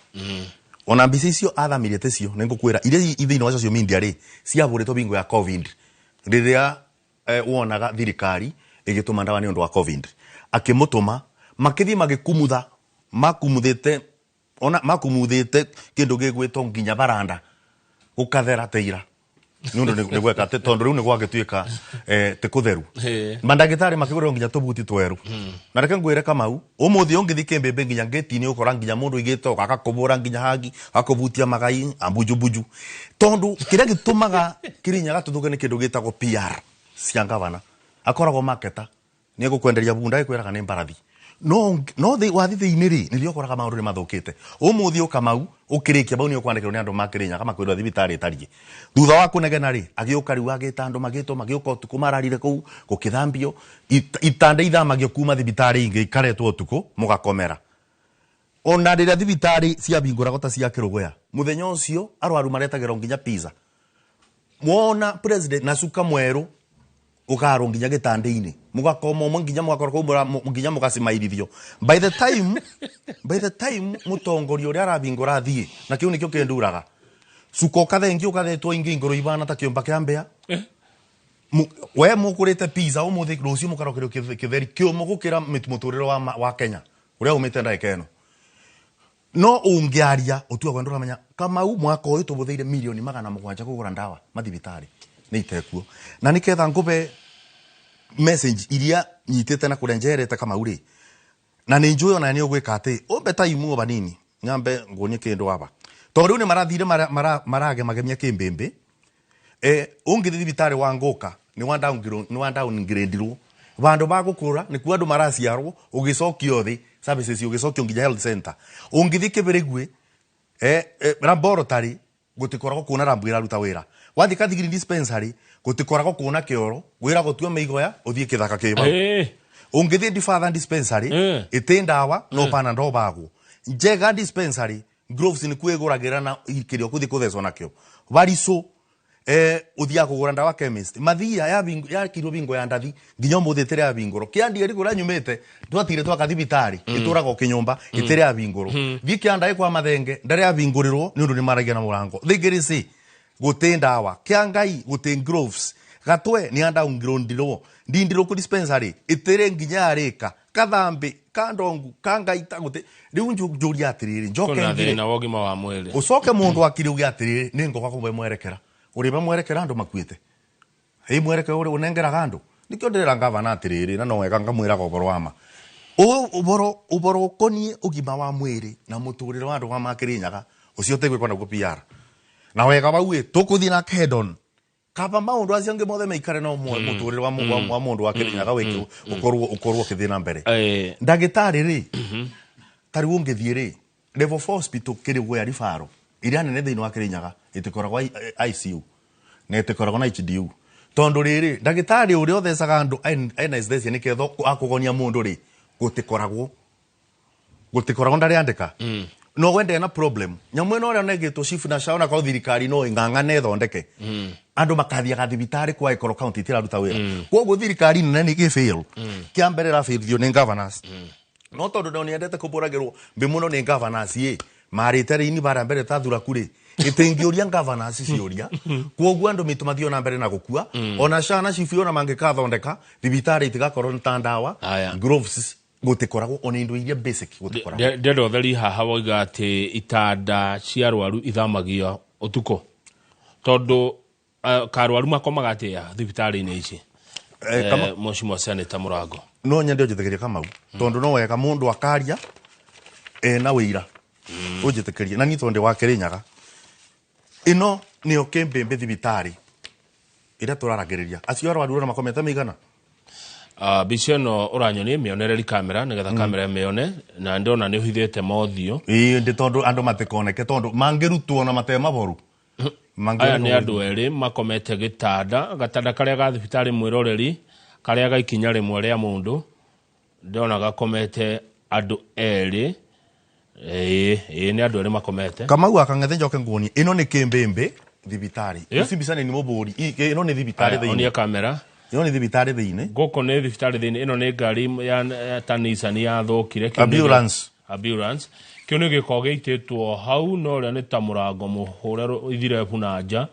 Ona mbica icio athamirie tecio, nĩ ngũkwĩra iria i thĩinĩ wa social media rĩ, ciahũrĩtwo bingo ya COVID, rĩrĩa wonaga thirikari ĩgĩtũma ndawa nĩ ũndũ wa COVID. Akĩmũtũma, makĩthiĩ magĩkumutha, makumuthĩte, ona makumuthĩte kĩndũ gĩgwĩtwo nginya baranda gũkathera teira, nĩ ũndũ nĩ gweka atĩ tondũ rĩu nĩ gwagĩtuĩka tĩ kũtheru. Mandagĩtarĩ makĩgũrĩrwo nginya tũbuti twerũ. Na reke ngwĩre Kamau, ũmũthĩ ũngĩthiĩ Kĩmbĩmbĩ nginya ngĩti-inĩ, ũkora nginya mũndũ ũigĩte agakũbũra nginya hagi, agakũbutia magai ambujumbuju, tondũ kĩrĩa gĩtũmaga Kirinyaga tũthũke nĩ kĩndũ gĩtagwo PR cia ngavana. Akoragwo maketa nĩ egũkwenderia bunda, ĩkwĩraga nĩ mbarathi, no wathi thĩinĩ rĩ, nĩrĩo ũkoraga maũndũ nĩ mathũkĩte. Ũmũthĩ ũkamau ũkĩrĩkia bau nĩ ũkwandĩkĩrwo nĩ andũ ma Kĩrĩnyaga makwĩrwo thibitarĩ ĩtariĩ. Thutha wa kũnegena rĩ, agĩũka rĩu agĩta andũ, magĩtwo, magĩũka ũtukũ, mararire kũu gũkĩthambio itanda, ithamagio kuma thibitarĩ ingĩ ikaretwo ũtukũ mũgakomera. Ona rĩrĩa thibitarĩ ciahingũragwo ta cia Kĩrũgũya, mũthenya ũcio arwaru maretagĩrwo nginya pizza. Wona president na cuka mwerũ Ukarwo nginya gitanda-ini, mugakoma umwe nginya mugakorwo kuu nginya mugacimairithio. By the time mutongoria uria arabingura athie na kiu nikio kinduraga cuka ukathengi ukathetwo ingi inguru ibana ta kiumba kia mbea. We mukurite pizza umuthi, rucio mukarokerio kitheri kiumu gukira muturire wa Kenya uria umite ndagika ino. No ungiaria utua kwenda uramenya Kamau, mwaka uyu tubuthire milioni 700 kugura ndawa mathibitari ni itekuo. Na niketha ngube message iria nyitite na kuria njerete Kamau ri, na nĩ njũĩ ona nĩ ũgwĩka atĩ ũmbe ta imuo banini nyambe nguonie kĩndũ aba, tondũ rĩu nĩ marathire maragemagemia kĩmbĩmbĩ. Ũngĩthiĩ thibitarĩ wa Ngũka nĩ wa downgradirwo vandu ba gukura nikuo andu maraciarwo, ugicokio thi services, ugicokio nginya health center. Ungithi Kibirigwi laboratory gutikoragwo kuna rambu iraruta wira. Wathi Kathigiri dispensary gutikoragwo kuna kioro, wira gutua migoya uthie kithaka kiba. Ungithi Ndifatha dispensary iti ndawa no pana ndo bagwo. Njega dispensary gloves ni kwiguragira na kirio kuthi kuthecwo nakio. Varico uthiaga kugura ndawa chemist. Mathia ya ya kirwo bingo ya ndathi nginya umuthi itire ya binguro. Kiandieri kuria nyumite twatire twaka thibitari ituraga kinyumba itire ya binguro. Thiĩ kiandaĩ kwa mathenge ndare ya bingurirwo ni undu ni maragia na murango. Thingirisi guti ndawa, kia ngai guti gloves, gatwe ni anda ungirundirwo ndindirwo ku dispensary itire nginya arika kathambi kandongu kangaita guti. Riu njuria atiriri, njoke Kuna ngire thĩna wa ũgima wa mwĩrĩ. Ucoke mundu akiri uge atiriri, ni ngoka kumwe mwerekera uri ba mwerekera andu makuite ii mwerekera uri unengeraga andu. Nikio ndirera ngavana atiriri, na no wega ngamwiraga uboro wa ma uboro ukonie ugima wa mwiri na muturire wa andu wa Makirinyaga ucio tegwikwa naguo PR na wega wau ĩ tukuthii nake head on, kaba maundu acio angĩ mothe meikare no muturire wa mundu wa Kirinyaga wiki ukorwo ukithii na mbere. Ndagĩtarĩ rĩ, ta rĩu ũngĩthiĩ rĩ level 4 hospital kĩrĩ ya ribaro iria nene thĩinĩ wa Kĩrĩnyaga ĩtĩkoragwo ICU na ĩtĩkoragwo na HDU, tondũ rĩrĩ ndagĩtarĩ ũrĩa ũthecaga andũ anesthesia nĩketha akũgonia mũndũ rĩ, gũtikoragwo ndarĩandĩka no wende na problem nyamũ ĩno ũrĩa ũnengĩtwo chief na shaona kwa thirikari no ĩng'ang'ane ĩthondeke andũ makathiaga thibitarĩ kwa ĩkorwo county itiraruta wĩra. Koguo thirikari nene nĩ ĩgĩfail. Kĩa mbere ĩrafailithio nĩ governors, no tondũ no nĩendete kũbũragĩrwo mbĩ mũno nĩ governors ĩ marĩte rĩini bara mbere ta thuraku rĩ ĩtingĩũria governors ciũria. Koguo andũ mitũ mathiĩ na mbere na gũkua ona cana cibu ona mangĩkathondeka thibitarĩ itigakorwo nĩ ta ndawa, Aya. gloves gũtikoragwo, ona indo iria basic gũtikoragwo. Ndĩrenda ũtheri haha wauga atĩ itanda cia arwaru ithamagio ũtukũ, tondũ karwaru makomaga atĩa thibitarĩ-inĩ ici? Mheshimiwa Senator Mũrango. No nyende ũnjĩtĩkĩrie Kamau, tondũ no wega mũndũ akaria ena wĩira. Ũnjĩtĩkĩrie na niĩ tondũ ndĩ wa Kĩrĩnyaga, ĩno nĩyo Kĩmbĩmbĩ thibitarĩ ĩrĩa tũraragĩrĩria acio arwaru ona makomete mĩigana. Mbica ĩno ũranyonia mĩonereri kamera nĩgetha kamera ĩmĩone, na ndona nĩ ũhithĩte mothiũ. Ĩĩ, ndĩ tondũ andũ matikoneke, tondũ mangĩrutwo na mate maboru. Aya nĩ andũ erĩ makomete gĩtanda, gatanda karĩa ga thibitarĩ, mwĩroreri, karĩa ga ikinya rĩmwe rĩa mũndũ. Ndĩrona gakomete andũ erĩ. Ĩĩ, nĩ andũ erĩ makomete. Kamau akang'ethe, njoke nguonie ĩno nĩ Kĩmbĩmbĩ thibitarĩ. Ici mbica nĩ mũbũri. Ĩno nĩ thibitarĩ Aya, thĩinĩ. Onia kamera. Ĩno nĩ thibitarĩ thĩinĩ. Gũkũ nĩ thibitarĩ thĩinĩ. Ĩno nĩ ngari ya ta Nissan yathũkire. Kĩu nĩ Ambulance. Ambulance. Kĩu nĩ gĩko gĩitĩtwo hau, no ũrĩa nĩ ta mũrango mũhũre ithirebu na nja.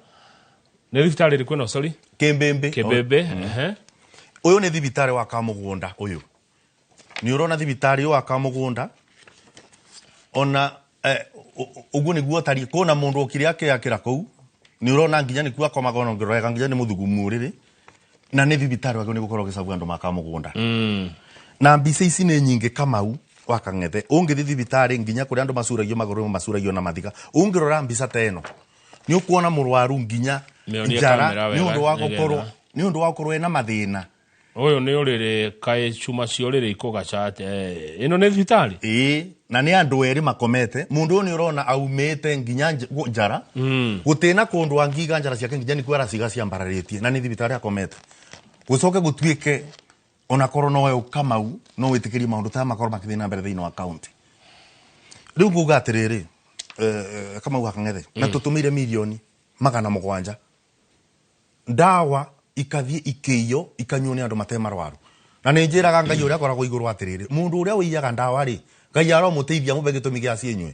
Nĩ thibitarĩ ĩrĩkũ ĩno, sorry? Kĩmbĩmbĩ. Kĩmbĩmbĩ, ehe. Ũyũ nĩ thibitarĩ wa Kamũgũnda. Ũyũ nĩ ũrona thibitarĩ ũyũ wa Kamũgũnda ona ũguo nĩguo ũtariĩ. Kũna mũndũ okire akĩakĩra kũu, nĩ ũrona nginya nĩkuo akomaga, ona ũngĩrorega nginya nĩ mũthugumu ũrĩrĩ, na nĩ thibitarĩ wagĩrĩirwo nĩ gũkorwo ũgĩcabu andũ ma Kamũgũnda. Na mbica ici nĩ nyingĩ Kamau wa Kang'ethe. Ũngĩthiĩ thibitarĩ nginya kũrĩa andũ macuragio magũrũ, macuragio na mathiga, ũngĩrora mbica ta ĩno nĩ ũkuona mũrwaru nginya Mĩonie njara kamera nĩ wega, ũndũ wa nĩgetha. gũkorwo nĩ ũndũ wa gũkorwo ena mathĩna. Ũyũ nĩ ũrĩrĩ, kaĩ cuma cia ũrĩrĩ ikũgaca atĩa? Ĩno nĩ thibitarĩ. Ĩĩ, na nĩ andũ erĩ makomete. Mũndũ ũyũ nĩ ũrona aumĩte nginya njara, gũtĩna kũndũ angiga njara ciake nginya nĩkuo araciga ciambararĩtie, na nĩ thibitarĩ akomete. Gũcoke gũtuĩke onakorwo nowe Kamau no wĩtĩkĩrie maũndũ ta makorwo makĩthiĩ na mbere thĩinĩ wa county. Rĩu nguga atĩrĩrĩ, Kamau wa Kang'ethe, na tũtũmĩire milioni 700 ndawa. ikathie ikeiyo ikanyuo ni andu mate marwaru na nĩ njĩraga Ngai ũrĩa akoragwo igũrũ atĩrĩrĩ mũndũ ũrĩa ũiyaga ndawa rĩ Ngai aromũteithia mũbe gĩtũmi gĩa ciĩnyue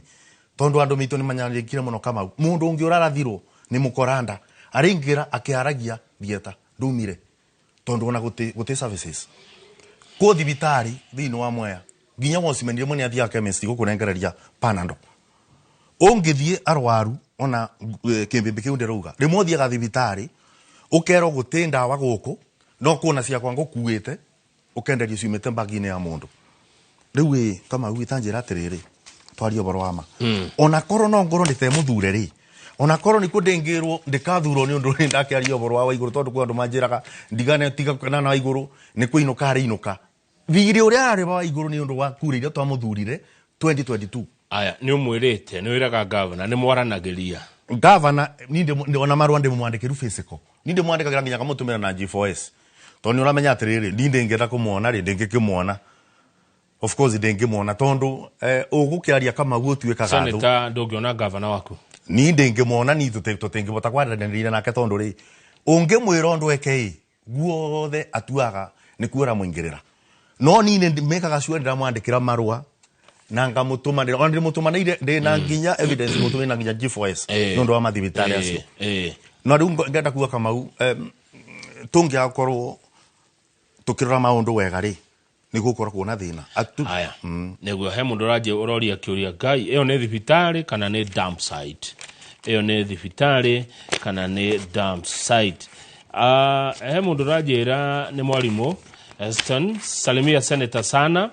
tondu andu mitũ nĩ manyamarĩkire mũno Kamau mũndũ ũngĩ ũrarathirwo nĩ mũkoranda araingĩra akĩaragia theatre ndumire tondu ona gũtĩ services kũ thibitarĩ thĩinĩ wa Mwea nginya watchman rĩmwe nĩ athiaga chemist gũkũnengereria Panadol ũngĩthiĩ arwaru ona kĩmbĩmbĩ kĩu ndĩrauga rĩmwe ũthiaga thibitarĩ ũkerwo gũtĩ ndawa gũkũ no kuona ciakwa ngũkuĩte ũkenderio ciumĩte mbagi-inĩ ya mũndũ rĩu ĩ Kamau itanjĩra atĩrĩrĩ twarie ũhoro wa ma ona korwo no ngorwo ndĩtemũthure rĩ ona korwo nĩkuo ndĩngĩrwo ndĩkathurwo nĩ ũndũ nĩ ndakĩaria ũhoro wa Waigũrũ tondũ kwĩ andũ manjĩraga ndigane tiga na Waigũrũ nĩ kũinũka arĩinũka thirĩ ũrĩa ararĩ wa Waigũrũ nĩ ũndũ wa kura iria twamũthurire 2022. Aya nĩ ũmwĩrĩte nĩ wĩraga gavana nĩ mwaranagĩria gavana ona marũa ndĩmwandĩkĩru physical ni ndĩmwandĩkagĩra nginya ngamũtũmĩra na G4S tondũ nĩ ũramenya atĩrĩrĩ ni ndĩngĩenda kũmuona rĩ ndĩngĩkĩmuona of course ndĩngĩmuona tondũ ũgũkĩaria Kamau ũtuĩkaga thũ. Senator ndũngĩona gavana waku ni ndĩngĩmuona ni tũtingĩbota kwaranĩria nake tondũ rĩ ũngĩmwĩra ũndũ eke ĩ guothe atuaga nĩ kuo ũramũingĩrĩra no ni nĩ mekaga sure ndĩramwandĩkĩra marũa na ngamũtũmanĩra ona ndĩmũtũmanĩire ndĩna nginya evidence mũtũmĩre na nginya G4S nĩ ũndũ wa mathibitarĩ acio no rĩu ngenda kuga Kamau tũngĩakorwo tũkĩrora maũndũ wega rĩ nĩ gũkorwo kuona thĩna. Aya nĩguo he mũndũ ũranjia ũroria kĩũria Ngai ĩyo nĩ thibitarĩ kana nĩ dump site ĩyo nĩ thibitarĩ kana nĩ dump site. He mũndũ ũranjĩra nĩ mwarimũ Eston salimia senator sana.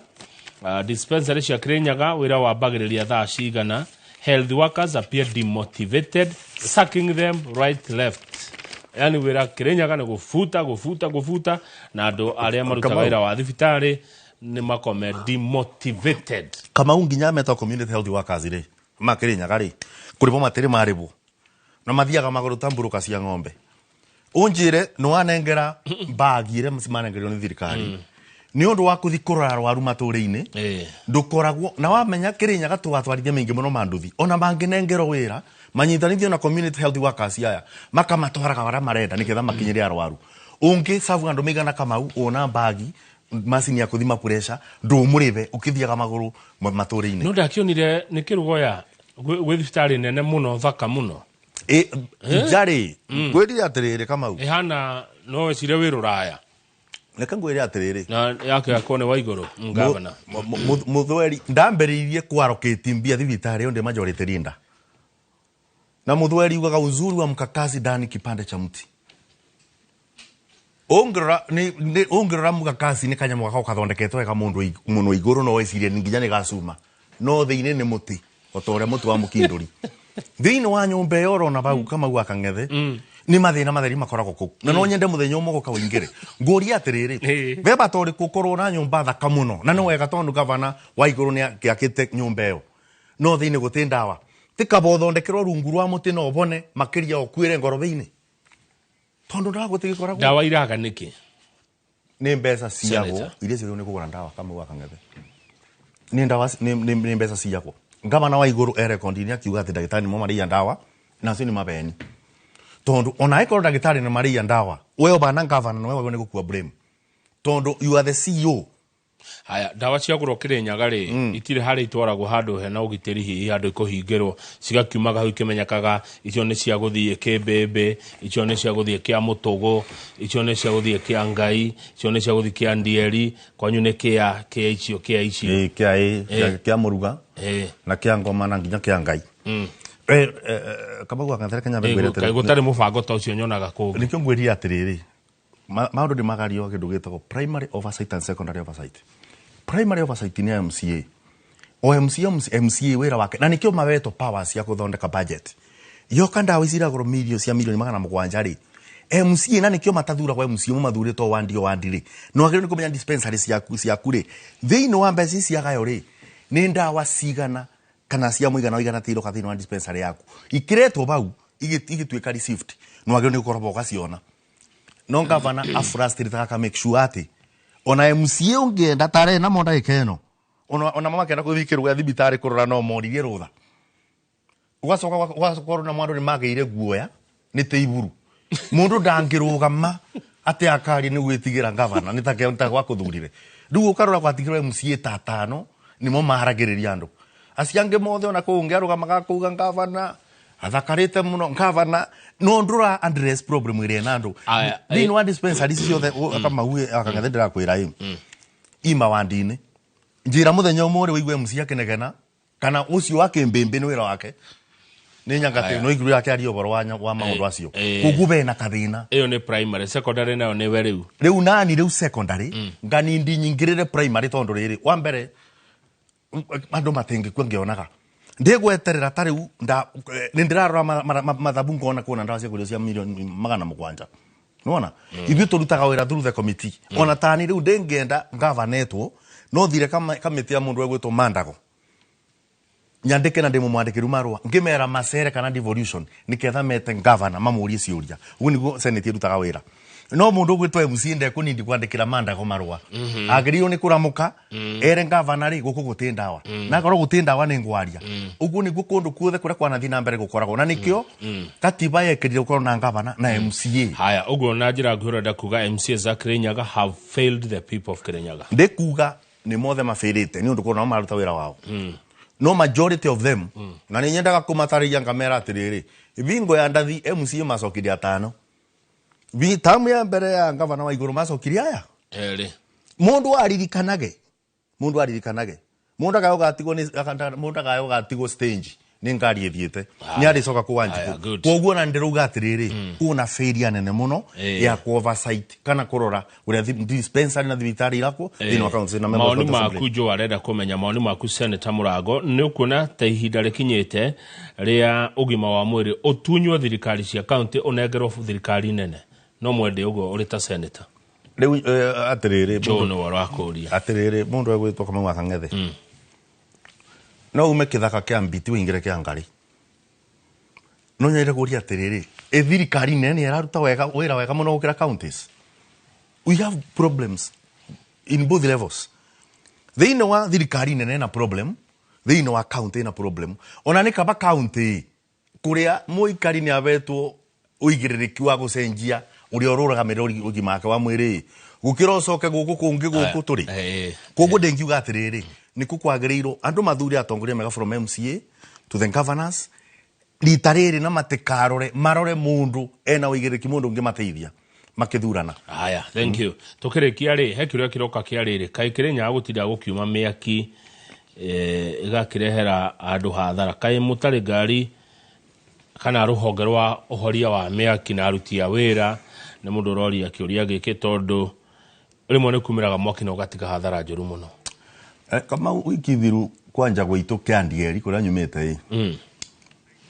Dispensary cia Kirinyaga wĩra wambagĩrĩria thaa cigana. Health workers appear demotivated sacking them right left. Yani wĩra Kirinyaga nĩ gũbuta gũbuta gũbuta na andũ arĩa marutaga wĩra wa thibitarĩ nĩ makome demotivated. Kamau nginya metwo community health workers rĩ ma Kirinyaga rĩ kũrĩbwo matĩrĩ marĩbwo na mathiaga magũrũ ta mburũka cia ng'ombe ũnjĩre nĩ wanengera mbagi ĩrĩa manengerio nĩ thirikari nĩ ũndũ wa kũthi kũrora arwaru matũũra-inĩ ndũkoragwo na wamenya Kirinyaga tũgatwarithia maingĩ mũno ma nduthi ona mangĩnengerwo wĩra manyitanithio na community health workers aya makamatwaraga harĩa marenda nĩgetha makinyĩre arwaru ũngĩ sabu andũ maigana Kamau wona mbagi macini ya kũthima pressure ndũmũrĩbe ũkĩthiaga magũrũ matũũra-inĩ. No ndakĩonire nĩ kĩrugoya gwĩ thibitarĩ nene mũno thaka mũno njarĩ ngwĩrire atĩrĩrĩ Kamau ĩhana no wĩcire wĩ rũraya. Reke ngwĩre atĩrĩrĩ na yake yakwo nĩ Waigũrũ ngavana Mũthweri ndambĩrĩirie kwarokĩti mbia thibitarĩ ĩyo ndĩ majority leader na Mũthweri ugaga uzuri wa mkakasi ndani kipande cha mti ũngĩrora mkakasi nĩ kanyamũ gakao kathondeketwo wega mũndũ mũno igũrũ no wecirie nginya nĩ gacuma no thĩinĩ nĩ mũtĩ o ta ũrĩa mũtĩ wa mũkindũri thĩinĩ wa nyũmba ĩyo ũrona bau Kamau wa Kang'ethe nĩ mathĩna matheri makoragwo kũu na no nyende mũthenya ũmwe gũka ũingĩre ngũrie atĩrĩrĩ be bata ũrĩkũ ũkorwo na nyũmba thaka mũno na nĩ wega tondũ gavana wa igũrũ nĩ akĩakĩte nyũmba ĩyo no thĩinĩ gũtĩ ndawa ti kaba ũthondekerwo rungu rwa mũtĩ no ũbone makĩria ũkuĩre ngorobe-inĩ tondũ ndawa gũtigĩkoragwo ndawa iraga nĩkĩ nĩ mbeca ciagwo iria ciagwo nĩ kũgũra ndawa Kamau wa Kang'ethe nĩ ndawa nĩ mbeca ciagwo gavana wa igũrũ erekondi-inĩ akiuga atĩ ndagĩtarĩ nĩmo marĩia ndawa nacio nĩ mabeni tondu ona ĩkorwo ndagĩtarĩ nĩ marĩia ndawa we ũbana gavana nĩwe wagĩrĩirwo nĩ gũkua blame tondu you are the CEO. Haya ndawa ciagũrwo Kirinyaga rĩ itirĩ harĩa itwaragwo handũ hena ũgitĩri hihi handũ ikũhingĩrwo cigakiumaga hau ikĩmenyekaga icio nĩ cia gũthiĩ kĩmbĩmbĩ icio nĩ cia gũthiĩ kĩa mũtũgũ icio nĩ cia gũthiĩ kĩa Ngai icio nĩ cia gũthiĩ kĩa Ndieri kwanyu nĩ kĩa icio kĩa icio kĩa kĩa Mũruga na kĩa Ngoma na nginya kĩa Ngai. Kamau wa Kang'ethe Kenya ngwĩre atĩrĩrĩ gũtarĩ mũbango ta ũcio nyonaga kũngĩ nĩkĩo ngwĩrire atĩrĩrĩ maũndũ nĩ magario kĩndũ gĩtagwo primary oversight and secondary oversight. Primary oversight nĩ MCA o MCA MCA wĩra wake na nĩkĩo mawetwo powers cia gũthondeka budget yoka ndawa ici iragũrwo milioni cia milioni 700 rĩ MCA na nĩkĩo matathuragwo MCA mathurĩtwo wandi o wandi rĩ no wagĩrĩirwo nĩ kũmenya dispensary ciaku rĩ thĩinĩ wa mbeca ici ciagayo rĩ nĩ ndawa cigana kana cia mũigana ũigana atĩa iroka thĩinĩ wa dispensary yaku ikiretwo bau igĩtuĩka received no wagĩrĩirwo nĩ gũkorwo ũgaciona no gavana afrustrate aka make sure atĩ ona MCA ũngĩenda tarĩ na mo ndagĩka ĩno ona mama kenda kũthiĩ kĩrũga thibitarĩ kũrora no moririe rũtha ũgacoka ũgakorwo na mwandũ nĩ magĩire guoya nĩ tĩiburu mũndũ ndangĩrũgama Atä akari nä gwä tigä ra ngavana nä ta gwakå thurire rä u å karora gwatigä rwo MCA ta atano nĩmo maragĩrĩria andũ acio angĩ mothe ona kũu ũngĩ arũgamaga kuga ngavana athakarĩte mũno ngavana no ndũra address problem ĩrĩa ĩna andũ Aya, thĩinĩ wa dispensary ciothe Kamau akang'ethe ndĩrakwĩra ĩ i mawandi-inĩ njĩra mũthenya ũmwe ũrĩ wĩigue MC akĩnegena kana ũcio wa kĩmbĩmbĩ nĩ wĩra wake nĩ nyangati no iguru yake aria ũhoro wa maũndũ acio koguo bena kathĩna. Ĩyo nĩ primary, secondary nayo nĩwe rĩu. Rĩu nani rĩu secondary nganindi nyingĩrĩre primary tondũ rĩrĩ wa mbere andũ matingĩkua ngĩonaga ndigweterera ta rĩu nĩ ndĩrarora mathabu ngona kuona ndawa cia kũrĩa cia milioni 700 nĩwona ithuĩ tũrutaga wĩra through the committee ona tani rĩu ndĩngĩenda ngavanetwo no thire kamĩtĩ ya mũndũ egwĩtwo Mandago nyandĩke na ndĩmũmwandĩkĩru marũa ngĩmera macere kana devolution nĩketha mete ngavana mamũrie ciũria ũguo nĩguo senate ĩrutaga wĩra no mũndũ ũgwĩtwo MC ndekũnindi kwandĩkĩra Mandago marũa agĩrĩirwo nĩ kũramũka ere ngavana rĩ gũkũ gũtĩ ndawa na akorwo gũtĩ ndawa nĩ ngwaria ũguo nĩguo kũndũ kuothe kũrĩa kwanathiĩ na mbere gũkoragwo na nĩkĩo katiba yekĩrire gũkorwo na ngavana na MCA. Haya, ũguo na njĩra nguhĩ ũrenda kuga MCA za Kirinyaga have failed the people of Kirinyaga. Ndĩkuga nĩ mothe mabĩrĩte nĩ ũndũ korwo nao maruta wĩra wao no majority of them na nĩ nyendaga kũmatarĩria ngamera atĩrĩrĩ bingo ya ndathi MCA macokirie atano tamu ya mbere ya ngavana wa igũrũ macokirie aya erĩ. Mũndũ aririkanage mũndũ akayo gatigwo mũndũ akayo gatigwo stage nĩ ngari ĩthiĩte nĩ arĩcoka kũ Aya, Wanjikũ good. koguo na ndĩrauga atĩrĩrĩ kwĩna failure nene mũno ya ku oversight kana kũrora ũrĩa dispensary na thibitarĩ irakwo thĩinĩ wa county na members of Maoni the assembly. maku jo arenda kũmenya maoni maku Senator Mũrango nĩ ũkuona ta ihinda rĩkinyĩte rĩa ũgima wa mwĩrĩ ũtunywo thirikari cia county ũnengerwo thirikari nene no mwende ũguo ũrĩ ta senator? Rĩu atĩrĩrĩ Joe nĩwe ũrakũria. Atĩrĩrĩ mũndũ egwĩtwo Kamau wa Kang'ethe no ume kĩthaka kĩa mbiti ũingĩre kĩa ngari no nyende kũria atĩrĩrĩ ĩ thirikari nene nĩ ĩraruta wega wĩra wega mũno gũkĩra counties. We have problems in both levels. Thĩinĩ wa thirikari nene na problem thĩinĩ wa county na problem ona nĩ kaba county kũrĩa mũikari nĩ abetwo ũigĩrĩrĩki wa gũcenjia ũrĩa ũrũgamĩrĩra ũgima wake wa mwĩrĩ gũkĩra ũcoke gũkũ kũngĩ gũkũ tũrĩ koguo ndĩngiuga atĩrĩrĩ nĩkũ kwagĩrĩirwo andũ mathure atongoria mega from MCA to the governors rita rĩrĩ na matikarore marore mũndũ ena ũigĩrĩrĩki mũndũ ũngĩ mateithia makĩthurana. Haya, thank you. Tũkĩrĩkia rĩ he kĩũria kĩroka kĩa rĩrĩ kaĩ Kĩrĩnyaga gũtinda gũkiuma mĩaki ĩgakĩrehera andũ hathara kaĩ mũtarĩ ngari kana rũhonge rwa ũhoria wa mĩaki na aruti a wĩra nĩ mũndũ ũroria kĩũria gĩkĩ tondũ rĩmwe nĩ kumĩraga mwaki na ũgatiga hathara njũru mũno. Kamau wiki thiru kwanja gwitũ kĩa Ndieri kũrĩa nyumĩte ĩ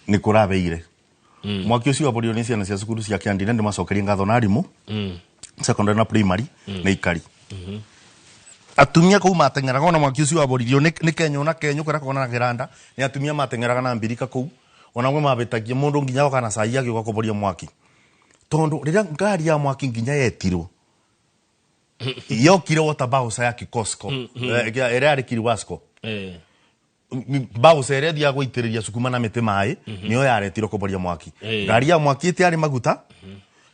nĩ kũrabeire mwaki ũcio waborirwo nĩ ciana cia cukuru cia Kĩandieri na ndĩmacokerie ngatho na arimũ secondary na primary na ikari atumia kũu mateng'eraga ona mwaki ũcio waboririo nĩ kenyũ na kenyũ kũrĩa kona na kĩranda nĩ atumia mateng'eraga na mbirika kũu ona amwe mabĩtagia mũndũ nginya oka na cai agĩũka kũboria mwaki tondũ rĩrĩa ngari ya mwaki nginya yetirwo yokire water bowser ya Kikosco ĩrĩa yarĩ Kiriwasco bowser ĩrĩa ĩthiaga gũitĩrĩria cukuma na mĩtĩ maĩ nĩyo yaretirwo kũboria mwaki. Ngari ya mwaki ĩtiarĩ maguta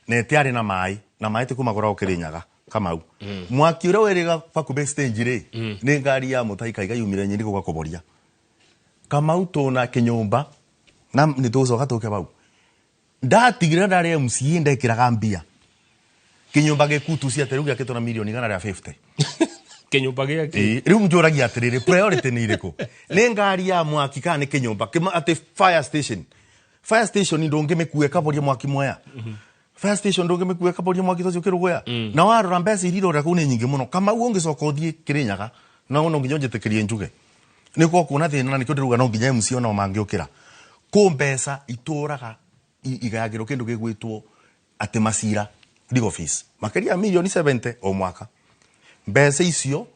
na ĩtiarĩ na maĩ na maĩ ti kumagũra Kĩrĩnyaga Kamau mwaki ũrĩa wĩrĩga bakubĩ stage rĩ nĩ ngari ya Mũtahi Kaiga yumire Nyeri gũka kũboria Kamau tũna kĩnyũmba na nĩ tũgũcoka tũke bau ndatigire ndarĩ MCA ndekĩraga mbia kĩnyũmba gĩkutu cia rĩu gĩakĩtwo na milioni 150. Kĩnyũmba gĩake. Rĩu njũragia atĩrĩrĩ priority nĩ irĩkũ nĩ ngari ya mwaki kana nĩ kĩnyũmba atĩ fire station fire station ndũngĩmĩkue kaboria mwaki mwea fire station ndũngĩmĩkue kaboria mwaki tocio kĩrũgũya na warora mbeca iria irora kũu nĩ nyingĩ mũno Kamau ũngĩcoka ũthiĩ Kĩrĩnyaga no no nginya ũnjĩtĩkĩrie njuge nĩ kuona thĩna na nĩkĩo ndĩrauga no nginya MC onao mangĩũkĩra kũ mbeca itũraga igayagĩrwo kĩndũ gĩgwĩtwo atĩ macira legal fees makĩria ya milioni 70 o mwaka mbeca icio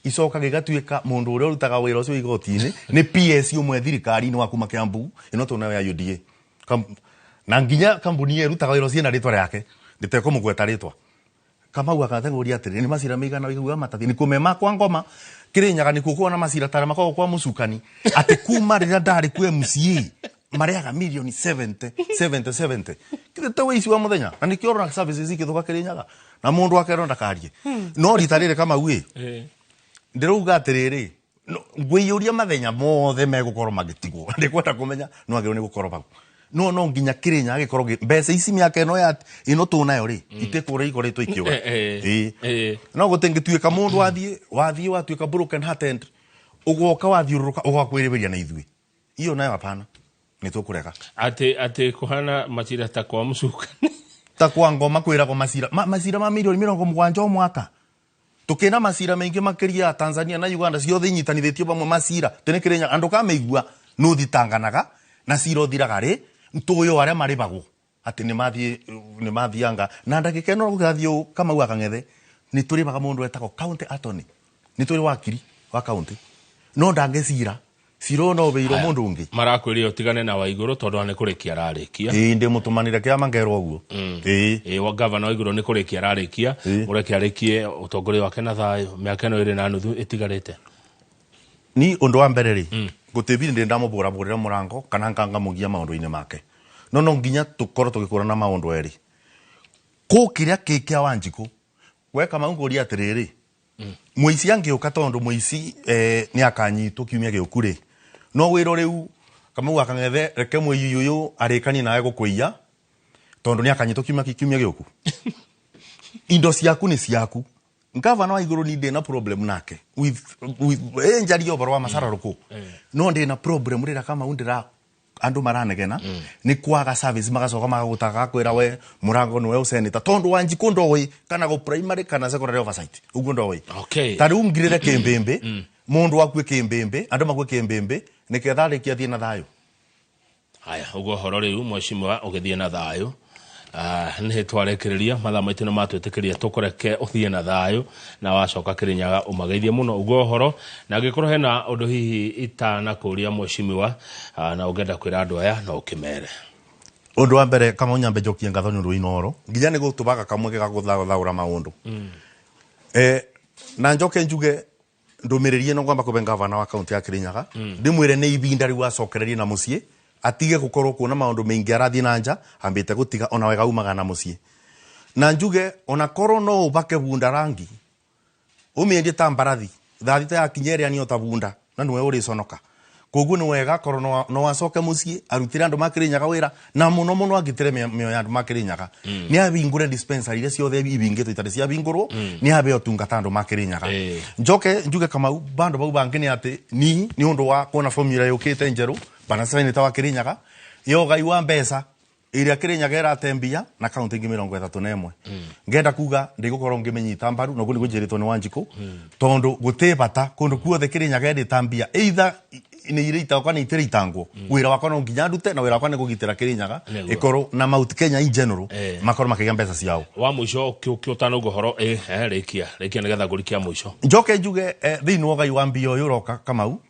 icokaga igatuĩka mũndũ ũrĩa ũrutaga wĩra ũcio igoti-inĩ nĩ PS ũmwe thirikari-inĩ wa kuma Kiambu ĩno tũnayo ya UDA na nginya kambuni ĩyo ĩrutaga wĩra ũcio ĩna rĩtwa rĩake ndĩtekũmũgweta rĩtwa Kamau akategũria atĩrĩ nĩ macira maigana ũiguaga matathi nĩ kũmema kwa ngoma Kĩrĩnyaga nĩkuo kuona macira tara makoragwo kwa mũcukani atĩ kuma rĩrĩa ndarĩ ku MCA marĩaga milioni 70 70 70 Kithete wĩici wa mũthenya na nĩkĩo ũrona services ikĩthũka Kĩrĩnyaga na mũndũ akerwo ndakarie no rita rĩrĩ Kamau ĩ ndĩrauga atĩrĩrĩ ngwĩiyũria mathenya mothe megũkorwo magĩtigwo ndĩkwenda kũmenya no agĩrĩirwo nĩ gũkorwo hau no nginya Kĩrĩnyaga gĩkorwo mbeca ici mĩaka ĩno ya ĩno tũnayo rĩ itikũrĩa ikoretwo ikĩũra. No gũtingĩtuĩka mũndũ wathiĩ watuĩka broken hearted ũgoka wathiũrũrũka ũgoka kwĩrĩbĩria na ithuĩ iyo nayo hapana nĩ tũkũrega. Atĩ kũhana macira ta kwa mũcukani ta kwa ngoma kwĩragwo macira macira ma mirioni 70 o mwaka tukina macira maingi makiria Tanzania na Uganda ciothe inyitanithĩtio pamwe macira tene Kĩrĩnyaga andũ kameigua no thitanganaga na cira ũthiraga rĩ tũyo arĩa marĩbagwo atĩ nĩ mathianga na ndagĩka ĩno gũkĩrathiĩ Kamau akang'ethe nĩ tũrĩbaga mũndũ wetagwo county attorney nĩ tũrĩ wakiri wa county no ndangĩcira cira no wĩirwo mũndũ ũngĩ marakwĩrire ũtigane na Waigũrũ tondũ nĩ kũrĩkia ararĩkia. Ĩĩ ndĩmũtũmanĩre kĩama ngerwo ũguo. Ĩĩ wa gavana Waigũrũ nĩ kũrĩkia ararĩkia mũreke arĩkie ũtongoria wake na thayũ mĩaka ĩno 2.5 ĩtigarĩte. Ni ũndũ wa mbere rĩ gũtĩbiri ndĩ ndamũbũrabũrĩra mũrango kana ngangamũgia maũndũ-inĩ make no nginya tũkorwo tũgĩkũrana maũndũ erĩ kũ kĩrĩa kĩ kĩa Wanjikũ we Kamau ngũria atĩrĩrĩ mũici angĩũka tondũ mũici nĩ akanyitwo kiumia gĩũku rĩ no wĩrwo rĩu Kamau akang'ethe reke mũiyi ũyũ arĩkanie nawe gũkũiya tondũ nĩ akanyitwo kiumia gĩũku indo ciaku nĩ ciaku. Gavana wa Igũrũ ni ndĩna problem nake with njarie ũhoro wa macararũkũ no ndĩna problem rĩrĩa Kamau ndĩra andũ maranegena nĩ kwaga service magacoka magagũtaga kwĩra we mũrango nĩwe ũceneta tondũ Wanjikũ ndoĩ kana go primary kana secondary oversight ũguo ndoĩ. Ta rĩu ngirĩre kĩmbĩmbĩ mũndũ akue kĩmbĩmbĩ andũ makue kĩmbĩmbĩ nĩketha arĩkia athiĩ na thayũ. Haya ũguo ũhoro rĩu mheshimiwa ũgĩthiĩ na thayũ nĩ twarekereria mathaa maitũ nĩ matwĩtĩkĩria tũkũreke ũthiĩ na thayũ na wacoka Kĩrĩnyaga ũmageithie mũno ũguo ũhoro na angĩkorwo hena ũndũ hihi itanakũria mheshimiwa na ũngĩenda kwĩra andũ aya no ũkĩmere. Ũndũ wa mbere Kamau nyambe njokie ngatho nĩ ũndũ wa Inooro nginya nĩ gũtũbaga kamweke ga gũthaũra maũndũ na njoke njuge ndũmĩrĩrie no ngwamba kũbe gavana wa kaunti ya Kĩrĩnyaga ndĩmwĩre nĩ ibinda rĩu acokererie na mũciĩ atige gukorwo kuona maundu maingi arathie na nja ambite gutiga ona wega umaga na mucii na njuge ona korwo no ubake bunda rangi umiendie ta mbarathi thathi ta yakinya ni ota bunda na niwe uriconoka koguo ni wega korwo no acoke mucii arutire andu makirinyaga wira na muno muno agitire mioyo ya andu makirinyaga ni abingure dispensary iria ciothe ibingitwo itari ciabingurwo ni abe utungata andu makirinyaga njoke njuge Kamau bandu bau bangi ni ati ni undu wa kuona formula yukite njeru bana senator wa Kirinyaga yo gai wa mbeca iria Kirinyaga ĩratembia na kaunti ingĩ 31 ngenda kuga ndigukorwo ngimenyita mbaru no niguo njiritwo ni Wanjikũ tondu guti bata kundu kuothe Kirinyaga ĩrĩtambia either nĩ irĩitagwo kana itirĩitangwo wĩra wakwa no nginya ndute na wĩra wakwa nĩ kũgitĩra Kirinyaga ĩkorwo na Mount Kenya in general makorwo makĩgĩa mbeca ciao wa mũico ũtanauga ũhoro rĩkia rĩkia nĩgetha ngũrikia mũico njoke njuge thĩinĩ wa ũgai wa mbia ũyũ ũroka Kamau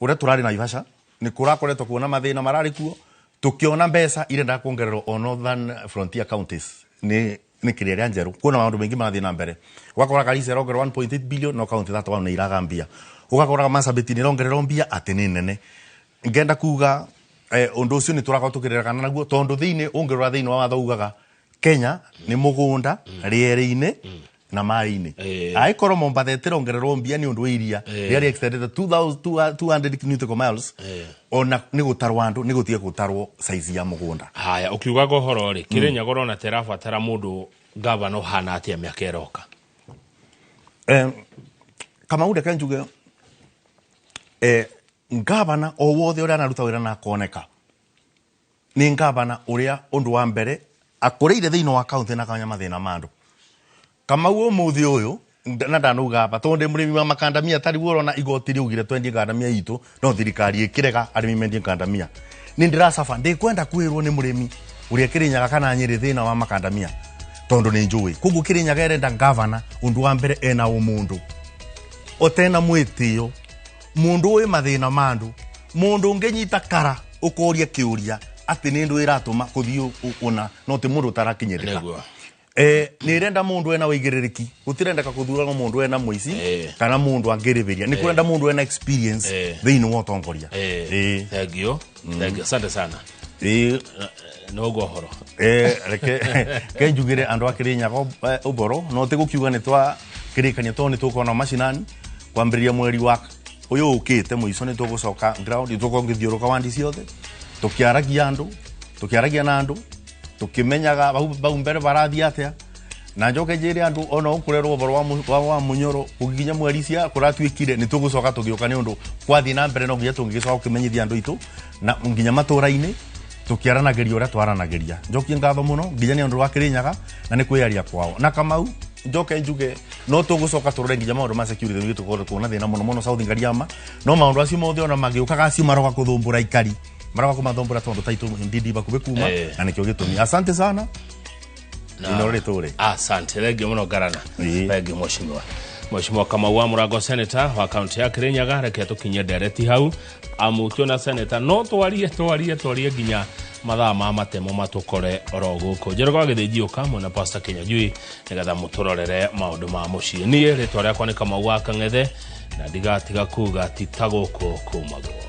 ũrĩa tũrarĩ Naivasha nĩ kũrakoretwo kuona mathĩna mararĩ kuo tukiona mbeca irendaga kuongererwo o Northern Frontier counties ni kĩrĩa ĩrĩa njerũ kuona maũndũ maingĩ marathiĩ na mbere ũgakora Garissa ĩrongererwo 1.8 billion no county 31 nĩ iraga mbia ũgakora Marsabit nĩ ĩrongererwo mbia atĩ nĩ nene ngenda kuga ũndũ ũcio nĩ tũrakorwo tũkĩreragana naguo tondũ thĩinĩ ũngĩrora thĩinĩ wa watho ugaga Kenya nĩ mũgũnda rĩera-inĩ na maĩ-inĩ angĩkorwo Mombatha ĩtĩrongererwo mbia nĩ ũndũ wa iria rĩrĩa extended 2200 nautical miles ona nĩ gũtarwo andũ nĩ gũtige gũtarwo size ya mũgũnda. Haya ũkiugaga ũhoro rĩ Kĩrĩnyaga ũrona ta ĩrabatara mũndũ gavana ũhana atĩa mĩaka ĩroka? Kamau reke njuge gavana o wothe ũrĩa anaruta wĩra na akoneka nĩ gavana ũrĩa ũndũ wa mbere akũrĩire thĩinĩ wa kaunti na akamenya mathĩna ma andũ. Kamau ũmũthĩ ũyũ na ndanauga hapa tondu ndi mũrĩmi wa makandamia tari ũrona igoti riugire twendie ngandamia itũ no thirikari ĩkĩrega arĩmi mendie ngandamia nĩ ndĩracaba ndikwenda kwĩrwo nĩ mũrĩmi ũrĩa Kĩrĩnyaga kana Nyĩrĩ thĩna wa makandamia tondu nĩ njũĩ koguo Kĩrĩnyaga ĩrenda gavana ũndũ wa mbere ena ũmũndũ ũtena mwĩtĩo mũndũ wĩ mathĩna ma andũ mũndũ ũngĩnyita kara ũkoria kĩũria atĩ nĩ ndũ ĩratũma kũthiĩ ũna no ti mũndũ ũtarakinyĩrĩka. Nĩ ĩrenda mũndũ ena ũigĩrĩrĩki gũtirendeka kũthuragwo mũndũ ena mũici kana mũndũ angĩrĩbĩria nĩ kũrenda mũndũ ena experience thĩinĩ wa ũtongoria. Thank you. Thank you. Asante sana. Ĩĩ. Noguo horo. Reke ke njugire andu a Kirinyaga uboro no ti gukiuga ni twa kirikania to ni tukona macinani kwambiriria mweri wa uyu ukite muico ni tugucoka ground ni tugukorwo ngithiuruka wandi ciothe tukiaragia andu tukiaragia na andu tukimenyaga bau mbere barathie atia na njoke njire andu ona ukurerwo uboro wa munyoro kuginya mweri cia kuratuikire ni tugucoka tugiuka ni undu kwathie na mbere no nginya tungicoka kukimenyithia andu itu na nginya matura-ini tukiaranageria uria twaranageria. Njokie ngatho muno nginya ni andu wa Kirinyaga na ni kwiaria kwao. Na Kamau njoke njuge no tugucoka turore nginya maundu ma security nĩ tukorwo kuona thina muno muno South Ngariama no maundu acio mothe ona magiukaga acio maroka kuthumbura ikari maroka kumathumbura tondu taitu ndindi bakubi kuma na nikio gitumi. Asante sana. Inore tore. Asante thengio muno Ngarana. Thengio mheshimiwa. Mheshimiwa Kamau wa Murango, senator wa kaunti ya Kirinyaga, reke tukinye ndereti hau amu tuona senator no twarie twarie twarie nginya mathaa ma matemo matukore oro guku. Njoroge wa Githinji uka mwena Pastor Kinyajui nigetha muturorere maundu ma mucii. Niĩ rĩtwa rĩakwa nĩ Kamau wa Kang'ethe na ndigatiga kuga ti ta gũkũ kumagwo.